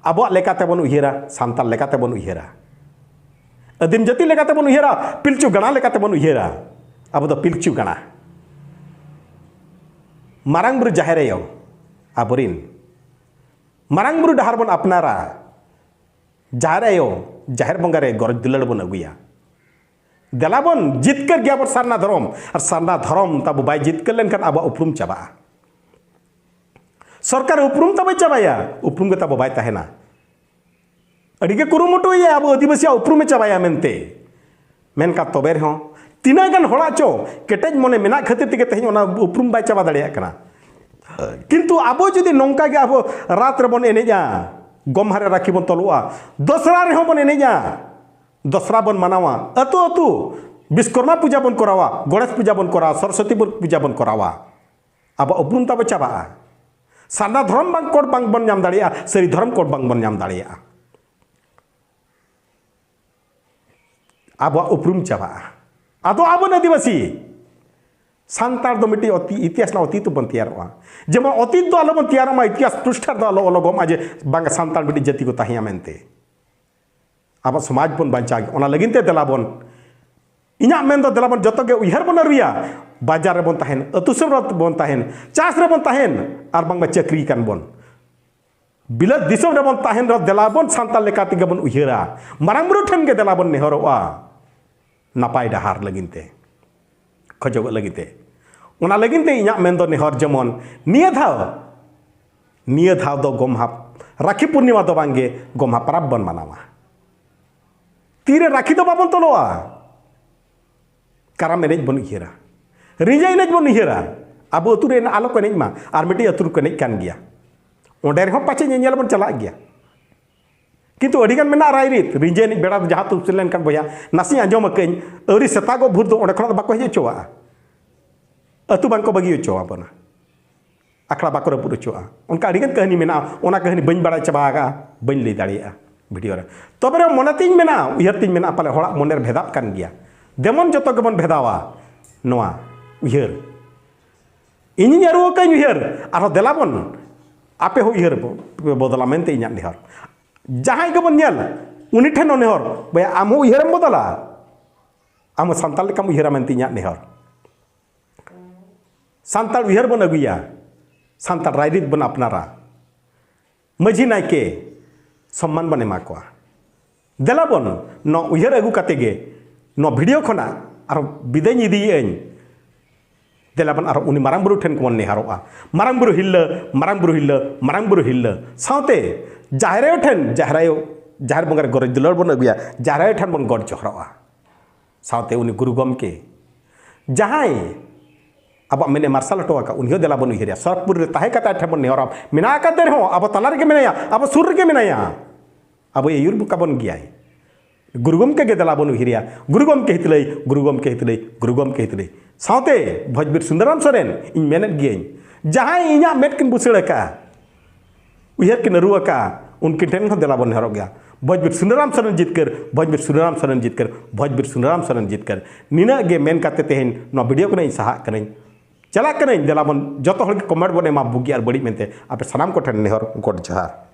ᱟᱵᱚᱣᱟᱜ ᱞᱮᱠᱟᱛᱮ ᱵᱚᱱ ᱩᱭᱦᱟᱹᱨᱟ, ᱥᱟᱱᱛᱟᱲ ᱞᱮᱠᱟᱛᱮ ᱵᱚᱱ ᱩᱭᱦᱟᱹᱨᱟ, ᱟᱹᱫᱤᱢ ᱡᱟᱹᱛᱤ ᱞᱮᱠᱟᱛᱮ ᱵᱚᱱ ᱩᱭᱦᱟᱹᱨᱟ, ᱯᱤᱞᱪᱩ ᱜᱟᱬᱟ ᱞᱮᱠᱟᱛᱮ ᱵᱚᱱ ᱩᱭᱦᱟᱹᱨᱟ᱾ ᱟᱵᱚ ᱫᱚ ᱯᱤᱞᱪᱩ ᱜᱟᱬᱟ, ᱢᱟᱨᱟᱝ ᱵᱩᱨᱩ ᱡᱟᱦᱮᱨ ᱟᱭᱳ ᱟᱵᱚᱨᱤᱱ, ᱢᱟᱨᱟᱝ ᱵᱩᱨᱩ ᱰᱟᱦᱟᱨ ᱵᱚᱱ ᱟᱯᱱᱟᱨᱟ, ᱡᱟᱦᱮᱨ ᱟᱭᱳ, ᱡᱟᱦᱮᱨ ᱵᱚᱸᱜᱟ ᱨᱮ ᱜᱚᱨᱚᱡᱽ ᱫᱩᱞᱟᱹᱲ ᱵᱚᱱ ᱟᱹᱜᱩᱭᱟ᱾ ᱫᱮᱞᱟ ᱵᱚᱱ ᱡᱤᱛᱠᱟᱹᱨ ᱜᱮᱭᱟ ᱵᱚᱱ ᱥᱟᱨᱱᱟ ᱫᱷᱚᱨᱚᱢ, ᱟᱨ ᱥᱟᱨᱱᱟ ᱫᱷᱚᱨᱚᱢ ᱛᱟᱵᱚ ᱵᱟᱭ ᱡᱤᱛᱠᱟᱹᱨ ᱞᱮᱱᱠᱷᱟᱱ ᱟᱵᱚᱣᱟᱜ ᱩᱯᱨᱩᱢ ᱪᱟᱵᱟᱜᱼᱟ᱾ ᱥᱚᱨᱠᱟᱨ ᱩᱯᱨᱩᱢ ᱛᱟᱵᱚᱭ ᱪᱟᱵᱟᱭᱟ, ᱩᱯᱨᱩᱢ ᱜᱮ ᱛᱟᱵᱚ ᱵᱟᱭ ᱛᱟᱦᱮᱱᱟ᱾ ᱟᱹᱰᱤ ᱜᱮ ᱠᱩᱨᱩᱢᱩᱴᱩᱭᱟ ᱟᱵᱚ ᱟᱹᱫᱤᱵᱟᱹᱥᱤᱭᱟᱜ ᱩᱯᱨᱩᱢᱮ ᱪᱟᱵᱟᱭᱟ ᱢᱮᱱᱛᱮ, ᱢᱮᱱᱠᱷᱟᱱ ᱛᱚᱵᱮ ᱨᱮᱦᱚᱸ ᱛᱤᱱᱟᱹᱜ ᱜᱟᱱ ᱦᱚᱲᱟᱜ ᱪᱚ ᱠᱮᱴᱮᱡ ᱢᱚᱱᱮ ᱢᱮᱱᱟᱜ ᱠᱷᱟᱹᱛᱤᱨ ᱛᱮᱜᱮ ᱛᱮᱦᱮᱧ ᱚᱱᱟ ᱩᱯᱨᱩᱢ ᱵᱟᱭ ᱪᱟᱵᱟ ᱫᱟᱲᱮᱭᱟᱜ ᱠᱟᱱᱟ᱾ ᱠᱤᱱᱛᱩ ᱟᱵᱚ ᱡᱩᱫᱤ ᱱᱚᱝᱠᱟ ᱜᱮ ᱟᱵᱚ ᱨᱟᱛ ᱨᱮᱵᱚᱱ ᱮᱱᱮᱡᱼᱟ, ᱜᱚᱢᱦᱟ ᱨᱮ ᱨᱟᱹᱠᱷᱤ ᱵᱚᱱ ᱛᱚᱞᱚᱜᱼᱟ, ᱫᱚᱥᱨᱟ ᱨᱮᱦᱚᱸ ᱵᱚᱱ ᱮᱱᱮᱡᱼᱟ, ᱫᱚᱥᱨᱟ ᱵᱚᱱ ᱢᱟᱱᱟᱣᱟ, ᱟᱹᱛᱩ ᱟᱹᱛᱩ ᱵᱤᱥᱠᱚᱨᱢᱟ ᱯᱩᱡᱟ ᱵᱚᱱ ᱠᱚᱨᱟᱣᱟ, ᱜᱚᱬᱮᱥ ᱯᱩᱡᱟ ᱵᱚᱱ ᱠᱚᱨᱟᱣᱟ, ᱥᱚᱨᱚᱥᱚᱛᱤ ᱯᱩᱡᱟ ᱵᱚᱱ ᱠᱚᱨᱟᱣᱟ, ᱟᱵᱚᱣᱟᱜ ᱩᱯᱨᱩᱢ ᱛᱟᱵᱚ ᱪᱟᱵᱟᱜᱼᱟ᱾ ᱥᱟᱨᱱᱟ ᱫᱷᱚᱨᱚᱢ ᱵᱟᱝ ᱠᱳᱰ ᱵᱟᱝ ᱵᱚᱱ ᱧᱟᱢ ᱫᱟᱲᱮᱭᱟᱜᱼᱟ, ᱥᱟᱹᱨᱤ ᱫᱷᱚᱨᱚᱢ ᱠᱳᱰ ᱵᱟᱝ ᱵᱚᱱ ᱧᱟᱢ ᱫᱟᱲᱮᱭᱟᱜᱼᱟ᱾ ᱟᱵᱚᱣᱟᱜ ᱩᱯᱨᱩᱢ ᱪᱟᱵᱟᱜᱼᱟ᱾ ᱟᱫᱚ ᱟᱵᱚ ᱟᱹᱫᱤᱵᱟᱹᱥᱤ ᱥᱟᱱᱛᱟᱲ ᱫᱚ ᱢᱤᱫᱴᱤᱡ ᱚᱛᱤ, ᱤᱛᱤᱦᱟᱥ ᱨᱮᱱᱟᱜ ᱚᱛᱤᱛ ᱵᱚᱱ ᱛᱮᱭᱟᱨᱚᱜᱼᱟ᱾ ᱡᱮᱢᱚᱱ ᱚᱛᱤᱛ ᱫᱚ ᱟᱞᱚᱵᱚᱱ ᱛᱮᱭᱟᱨᱚᱜ ᱢᱟ, ᱤᱛᱤᱦᱟᱥ ᱯᱨᱤᱥᱴᱷᱟ ᱨᱮᱫᱚ ᱟᱞᱚ ᱚᱞᱚᱜᱚᱜ ᱢᱟ ᱡᱮ ᱵᱟᱝ ᱥᱟᱱᱛᱟᱲ ᱢᱤᱫᱴᱤᱡ ᱡᱟᱹᱛᱤ ᱠᱚ ᱛᱟᱦᱮᱸᱭᱟ ᱢᱮᱱᱛᱮ᱾ ᱟᱵᱚ ᱥᱚᱢᱟᱡᱽ ᱵᱚᱱ ᱵᱟᱧᱪᱟᱣ, ᱚᱱᱟ ᱞᱟᱹᱜᱤᱫ ᱛᱮ ᱫᱮᱞᱟ ᱵᱚᱱ, ᱤᱧᱟᱹᱜ ᱢᱮᱱ ᱫᱚ ᱫᱮᱞᱟ ᱵᱚᱱ ᱡᱚᱛᱚ ᱜᱮ ᱩᱭᱦᱟᱹᱨ ᱵᱚᱱ ᱟᱹᱨᱩᱭᱟ᱾ ᱵᱟᱡᱟᱨ ᱨᱮᱵᱚᱱ ᱛᱟᱦᱮᱱ, ᱟᱹᱛᱩ ᱥᱮᱫ ᱨᱮᱵᱚᱱ ᱛᱟᱦᱮᱱ, ᱪᱟᱥ ᱨᱮᱵᱚᱱ ᱛᱟᱦᱮᱱ, ᱟᱨ ᱵᱟᱝᱢᱟ ᱪᱟᱹᱠᱨᱤ ᱠᱟᱱ ᱵᱚᱱ, ᱵᱤᱞᱟᱹᱛ ᱫᱤᱥᱚᱢ ᱨᱮᱵᱚᱱ ᱛᱟᱦᱮᱱ ᱨᱮᱦᱚᱸ ᱫᱮᱞᱟ ᱵᱚᱱ ᱥᱟᱱᱛᱟᱲ ᱞᱮᱠᱟ ᱛᱮᱜᱮ ᱵᱚᱱ ᱩᱭᱦᱟᱹᱨᱟ᱾ ᱢᱟᱨᱟᱝ ᱵᱩᱨᱩ ᱴᱷᱮᱱ ᱜᱮ ᱫᱮᱞᱟ ᱵᱚᱱ ᱱᱮᱦᱚᱨᱚᱜᱼᱟ ᱱᱟᱯᱟᱭ ᱰᱟᱦᱟᱨ ᱞᱟᱹᱜᱤᱫ ᱛᱮ, ᱠᱷᱚᱡᱚᱜᱚᱜ ᱞᱟᱹᱜᱤᱫ ᱛᱮ᱾ ᱚᱱᱟ ᱞᱟᱹᱜᱤᱫ ᱛᱮ ᱤᱧᱟᱹᱜ ᱢᱮᱱ ᱫᱚ ᱱᱮᱦᱚᱨ ᱡᱮᱢᱚᱱ ᱱᱤᱭᱟᱹ ᱫᱷᱟᱣ, ᱱᱤᱭᱟᱹ ᱫᱷᱟᱣ ᱫᱚ ᱜᱚᱢᱦᱟ, ᱨᱟᱠᱷᱤ ᱯᱩᱨᱱᱤᱢᱟ ᱫᱚ ᱵᱟᱝᱜᱮ, ᱜᱚᱢᱦᱟ ᱯᱟᱨᱟᱵᱽ ᱵᱚᱱ ᱢᱟᱱᱟᱣᱟ᱾ ᱛᱤᱨᱮ ᱨᱟᱠᱷᱤ ᱫᱚ ᱵᱟᱵᱚᱱ ᱛᱚᱞᱚᱜᱼᱟ, ᱠᱟᱨᱟᱢ ᱮᱱᱮᱡ ᱵᱚᱱ ᱩᱭᱦᱟᱹᱨᱟ, ᱨᱤᱸᱡᱟᱹ ᱮᱱᱮᱡ ᱵᱚᱱ ᱩᱭᱦᱟᱹᱨᱟ, ᱟᱵᱚ ᱟᱹᱛᱩ ᱨᱮ ᱟᱞᱚ ᱠᱚ ᱮᱱᱮᱡ ᱢᱟ, ᱟᱨ ᱢᱤᱫᱴᱤᱡ ᱟᱹᱛᱩ ᱨᱮᱠᱚ ᱮᱱᱮᱡ ᱠᱟᱱ ᱜᱮᱭᱟ, ᱚᱸᱰᱮ ᱨᱮᱦᱚᱸ ᱯᱟᱪᱮ ᱧᱮᱧᱮᱞ ᱵᱚᱱ ᱪᱟᱞᱟᱜ ᱜᱮᱭᱟ᱾ ᱠᱤᱱᱛᱩ ᱟᱹᱰᱤᱜᱟᱱ ᱢᱮᱱᱟᱜᱼᱟ ᱨᱟᱭᱨᱤᱛ, ᱨᱤᱸᱡᱟᱹ ᱮᱱᱮᱡ ᱵᱮᱲᱟ ᱡᱟᱦᱟᱸ ᱛᱮ ᱩᱥᱩᱞ ᱞᱮᱱᱠᱷᱟᱱ ᱵᱚᱭᱦᱟ ᱱᱟᱥᱮᱧ ᱟᱸᱡᱚᱢ ᱟᱠᱟᱫᱟᱹᱧ, ᱟᱹᱣᱨᱤ ᱥᱮᱛᱟᱜᱚᱜ ᱵᱷᱳᱨ ᱫᱚ ᱚᱸᱰᱮ ᱠᱷᱚᱱᱟᱜ ᱫᱚ ᱵᱟᱠᱚ ᱦᱮᱡ ᱦᱚᱪᱚᱣᱟᱜᱼᱟ, ᱟᱹᱛᱩ ᱵᱟᱝᱠᱚ ᱵᱟᱹᱜᱤ ᱦᱚᱪᱚᱣᱟᱵᱚᱱᱟ, ᱟᱠᱷᱲᱟ ᱵᱟᱠᱚ ᱨᱟᱹᱯᱩᱫ ᱦᱚᱪᱚᱣᱟᱜᱼᱟ᱾ ᱚᱱᱠᱟ ᱟᱹᱰᱤᱜᱟᱱ ᱠᱟᱹᱦᱱᱤ ᱢᱮᱱᱟᱜᱼᱟ, ᱚᱱᱟ ᱠᱟᱹᱦᱱᱤ ᱵᱟᱹᱧ ᱵᱟᱲᱟᱭ ᱪᱟᱵᱟ ᱟᱠᱟᱫᱼᱟ, ᱵᱟᱹᱧ ᱞᱟᱹᱭ ᱫᱟᱲᱮᱭᱟᱜᱼᱟ ᱵᱷᱤᱰᱤᱭᱳ ᱨᱮ᱾ ᱛᱚᱵᱮ ᱨᱮᱦᱚᱸ ᱢᱚᱱᱮ ᱛᱤᱧ ᱢᱮᱱᱟ, ᱩᱭᱦᱟᱹᱨ ᱛᱤᱧ ᱢᱮᱱᱟ, ᱯᱟᱞᱮ ᱦᱚᱲᱟᱜ ᱢᱚᱱᱮᱨ ᱵᱷᱮᱫᱟᱜ ᱠᱟᱱ ᱜᱮᱭᱟ᱾ ᱡᱮᱢᱚᱱ ᱡᱚᱛᱚ ᱜᱮᱵᱚᱱ ᱵᱷᱮᱫᱟᱣᱟ ᱱᱚᱣᱟ ᱩᱭᱦᱟᱹᱨ᱾ ᱤᱧᱤᱧ ᱟᱹᱨᱩ ᱟᱠᱟᱫ ᱩᱭᱦᱟᱹᱨ, ᱟᱨᱦᱚᱸ ᱫᱮᱞᱟ ᱵᱚᱱ, ᱟᱯᱮ ᱦᱚᱸ ᱩᱭᱦᱟᱹᱨ ᱵᱚ-, ᱯᱮ ᱵᱚᱫᱚᱞᱟ ᱢᱮᱱᱛᱮ ᱤᱧᱟᱹᱜ ᱱᱮᱦᱚᱨ᱾ ᱡᱟᱦᱟᱸᱭ ᱜᱮᱵᱚᱱ ᱧᱮᱞ, ᱩᱱᱤ ᱴᱷᱮᱱ ᱦᱚᱸ ᱱᱮᱦᱚᱨ, ᱵᱚᱭᱦᱟ ᱟᱢ ᱦᱚᱸ ᱩᱭᱦᱟᱹᱨᱮᱢ ᱵᱚᱫᱚᱞᱟ, ᱟᱢ ᱦᱚᱸ ᱥᱟᱱᱛᱟᱲ ᱞᱮᱠᱟᱢ ᱩᱭᱦᱟᱹᱨᱟ ᱢᱮᱱᱛᱮ ᱤᱧᱟᱹᱜ ᱱᱮᱦᱚᱨ᱾ ᱥᱟᱱᱛᱟᱲ ᱩᱭᱦᱟᱹᱨ ᱵᱚᱱ ᱟᱹᱜᱩᱭᱟ, ᱥᱟᱱᱛᱟᱲ ᱨᱟᱭᱨᱤᱛ ᱵᱚᱱ ᱟᱯᱱᱟᱨᱟ᱾ ᱢᱟᱹᱡᱷᱤ ᱱᱟᱭᱠᱮ ᱥᱚᱢᱢᱟᱱ ᱵᱚᱱ ᱮᱢᱟ ᱠᱚᱣᱟ᱾ ᱫᱮᱞᱟ ᱵᱚᱱ, ᱱᱚᱣᱟ ᱩᱭᱦᱟᱹᱨ ᱟᱹᱜᱩ ᱠᱟᱛᱮ ᱜᱮ ᱱᱚᱣᱟ ᱵᱷᱤᱰᱤᱭᱳ ᱠᱷᱚᱱᱟᱜ ᱟᱨᱦᱚᱸ ᱵᱤᱫᱟᱹᱭ ᱤᱫᱤᱭᱮᱫ ᱟᱹᱧ᱾ ᱫᱮᱞᱟ ᱵᱚᱱ ᱟᱨᱦᱚᱸ ᱩᱱᱤ ᱢᱟᱨᱟᱝ ᱵᱩᱨᱩ ᱴᱷᱮᱱ ᱠᱚᱵᱚᱱ ᱱᱮᱦᱚᱨᱚᱜᱼᱟ, ᱢᱟᱨᱟᱝ ᱵᱩᱨᱩ ᱦᱤᱨᱞᱟᱹ, ᱢᱟᱨᱟᱝ ᱵᱩᱨᱩ ᱦᱤᱨᱞᱟᱹ, ᱢᱟᱨᱟᱝ ᱵᱩᱨᱩ ᱦᱤᱨᱞᱟᱹ᱾ ᱥᱟᱶᱛᱮ ᱡᱟᱦᱮᱨ ᱟᱭᱳ ᱴᱷᱮᱱ, ᱡᱟᱦᱮᱨ ᱟᱭᱳ, ᱡᱟᱦᱮᱨ ᱵᱚᱸᱜᱟ ᱨᱮ ᱜᱚᱨᱚᱡᱽ ᱫᱩᱞᱟᱹᱲ ᱵᱚᱱ ᱟᱹᱜᱩᱭᱟ, ᱡᱟᱦᱮᱨ ᱟᱭᱳ ᱴᱷᱮᱱ ᱵᱚᱱ ᱜᱚᱰ ᱡᱚᱦᱟᱨᱚᱜᱼᱟ᱾ ᱥᱟᱶᱛᱮ ᱩᱱᱤ ᱜᱩᱨᱩ ᱜᱚᱢᱠᱮ ᱡᱟᱦᱟᱸᱭ ᱟᱵᱚᱣᱟᱜ ᱢᱮᱫ ᱮ ᱢᱟᱨᱥᱟᱞ ᱦᱚᱴᱚ ᱟᱠᱟᱫ, ᱩᱱᱤ ᱦᱚᱸ ᱫᱮᱞᱟ ᱵᱚᱱ ᱩᱭᱦᱟᱹᱨᱮᱭᱟ᱾ ᱥᱚᱨᱚᱜᱽᱯᱩᱨᱤ ᱨᱮ ᱛᱟᱦᱮᱸ ᱠᱟᱛᱮ ᱟᱡ ᱴᱷᱮᱱ ᱵᱚᱱ ᱱᱮᱦᱚᱨᱟ, ᱢᱮᱱᱟᱜ ᱟᱠᱟᱫᱮ ᱨᱮᱦᱚᱸ ᱟᱵᱚ ᱛᱟᱞᱟ ᱨᱮᱜᱮ ᱢᱮᱱᱟᱭᱟ, ᱟᱵᱚ ᱥᱩᱨ ᱨᱮᱜᱮ ᱢᱮᱱᱟᱭᱟ, ᱟᱵᱚ ᱟᱹᱭᱩᱨ ᱠᱟᱵᱚᱱ ᱜᱮᱭᱟᱭ᱾ ᱜᱩᱨᱩ ᱜᱚᱢᱠᱮ ᱜᱮ ᱫᱮᱞᱟ ᱵᱚᱱ ᱩᱭᱦᱟᱹᱨᱮᱭᱟ, ᱜᱩᱨᱩ ᱜᱚᱢᱠᱮ ᱦᱤᱛᱞᱟᱹᱭ, ᱜᱩᱨᱩ ᱜᱚᱢᱠᱮ ᱦᱤᱛᱞᱟᱹᱭ, ᱜᱩᱨᱩ ᱜᱚᱢᱠᱮ ᱦᱤᱛᱞᱟᱹᱭ᱾ ᱥᱟᱶᱛᱮ ᱵᱷᱚᱡᱽᱵᱤᱨ ᱥᱩᱱᱫᱚᱨᱟᱢ ᱥᱚᱨᱮᱱ, ᱤᱧ ᱢᱮᱱᱮᱫ ᱜᱤᱭᱟᱹᱧ, ᱡᱟᱦᱟᱸᱭ ᱤᱧᱟᱹᱜ ᱢᱮᱫ ᱠᱤᱱ ᱵᱩᱥᱟᱹᱲ ᱟᱠᱟᱫᱼᱟ, ᱩᱭᱦᱟᱹᱨ ᱠᱤᱱ ᱟᱹᱨᱩ ᱟᱠᱟᱫᱼᱟ, ᱩᱱᱠᱤᱱ ᱴᱷᱮᱱ ᱦᱚᱸ ᱫᱮᱞᱟ ᱵᱚᱱ ᱱᱮᱦᱚᱨᱚᱜ ᱜᱮᱭᱟ᱾ ᱵᱷᱚᱡᱽᱵᱤᱨ ᱥᱩᱱᱫᱚᱨᱟᱢ ᱥᱚᱨᱮᱱ ᱡᱤᱛᱠᱟᱹᱨ, ᱵᱷᱚᱡᱽᱵᱤᱨ ᱥᱩᱱᱫᱚᱨᱟᱢ ᱥᱚᱨᱮᱱ ᱡᱤᱛᱠᱟᱹᱨ, ᱵᱷᱚᱡᱽᱵᱤᱨ ᱥᱩᱱᱫᱚᱨᱟᱢ ᱥᱚᱨᱮᱱ ᱡᱤᱛᱠᱟᱹᱨ᱾ ᱱᱤᱱᱟᱹᱜ ᱜᱮ ᱢᱮᱱ ᱠᱟᱛᱮ ᱛᱮᱦᱮᱧ ᱱᱚᱣᱟ ᱵᱷᱤᱰᱤᱭᱳ ᱠᱷᱚᱱᱟᱜ ᱤᱧ ᱥᱟᱦᱟᱜ ᱠᱟᱹᱱᱟᱹᱧ, ᱪᱟᱞᱟᱜ ᱠᱟᱹᱱᱟᱹᱧ᱾ ᱫᱮᱞᱟ ᱵᱚᱱ ᱡᱚᱛᱚ ᱦᱚᱲ ᱜᱮ ᱠᱚᱢᱮᱱᱴ ᱵᱚᱱ ᱮᱢᱟ, ᱵᱩᱜᱤ ᱟᱨ ᱵᱟᱹᱲᱤᱡ ᱢᱮᱱᱛᱮ᱾ ᱟᱯᱮ ᱥᱟᱱᱟᱢ ᱠᱚᱴᱷᱮᱱ ᱱᱮᱦᱚᱨ, ᱜᱚᱰ ᱡᱚᱦᱟᱨ᱾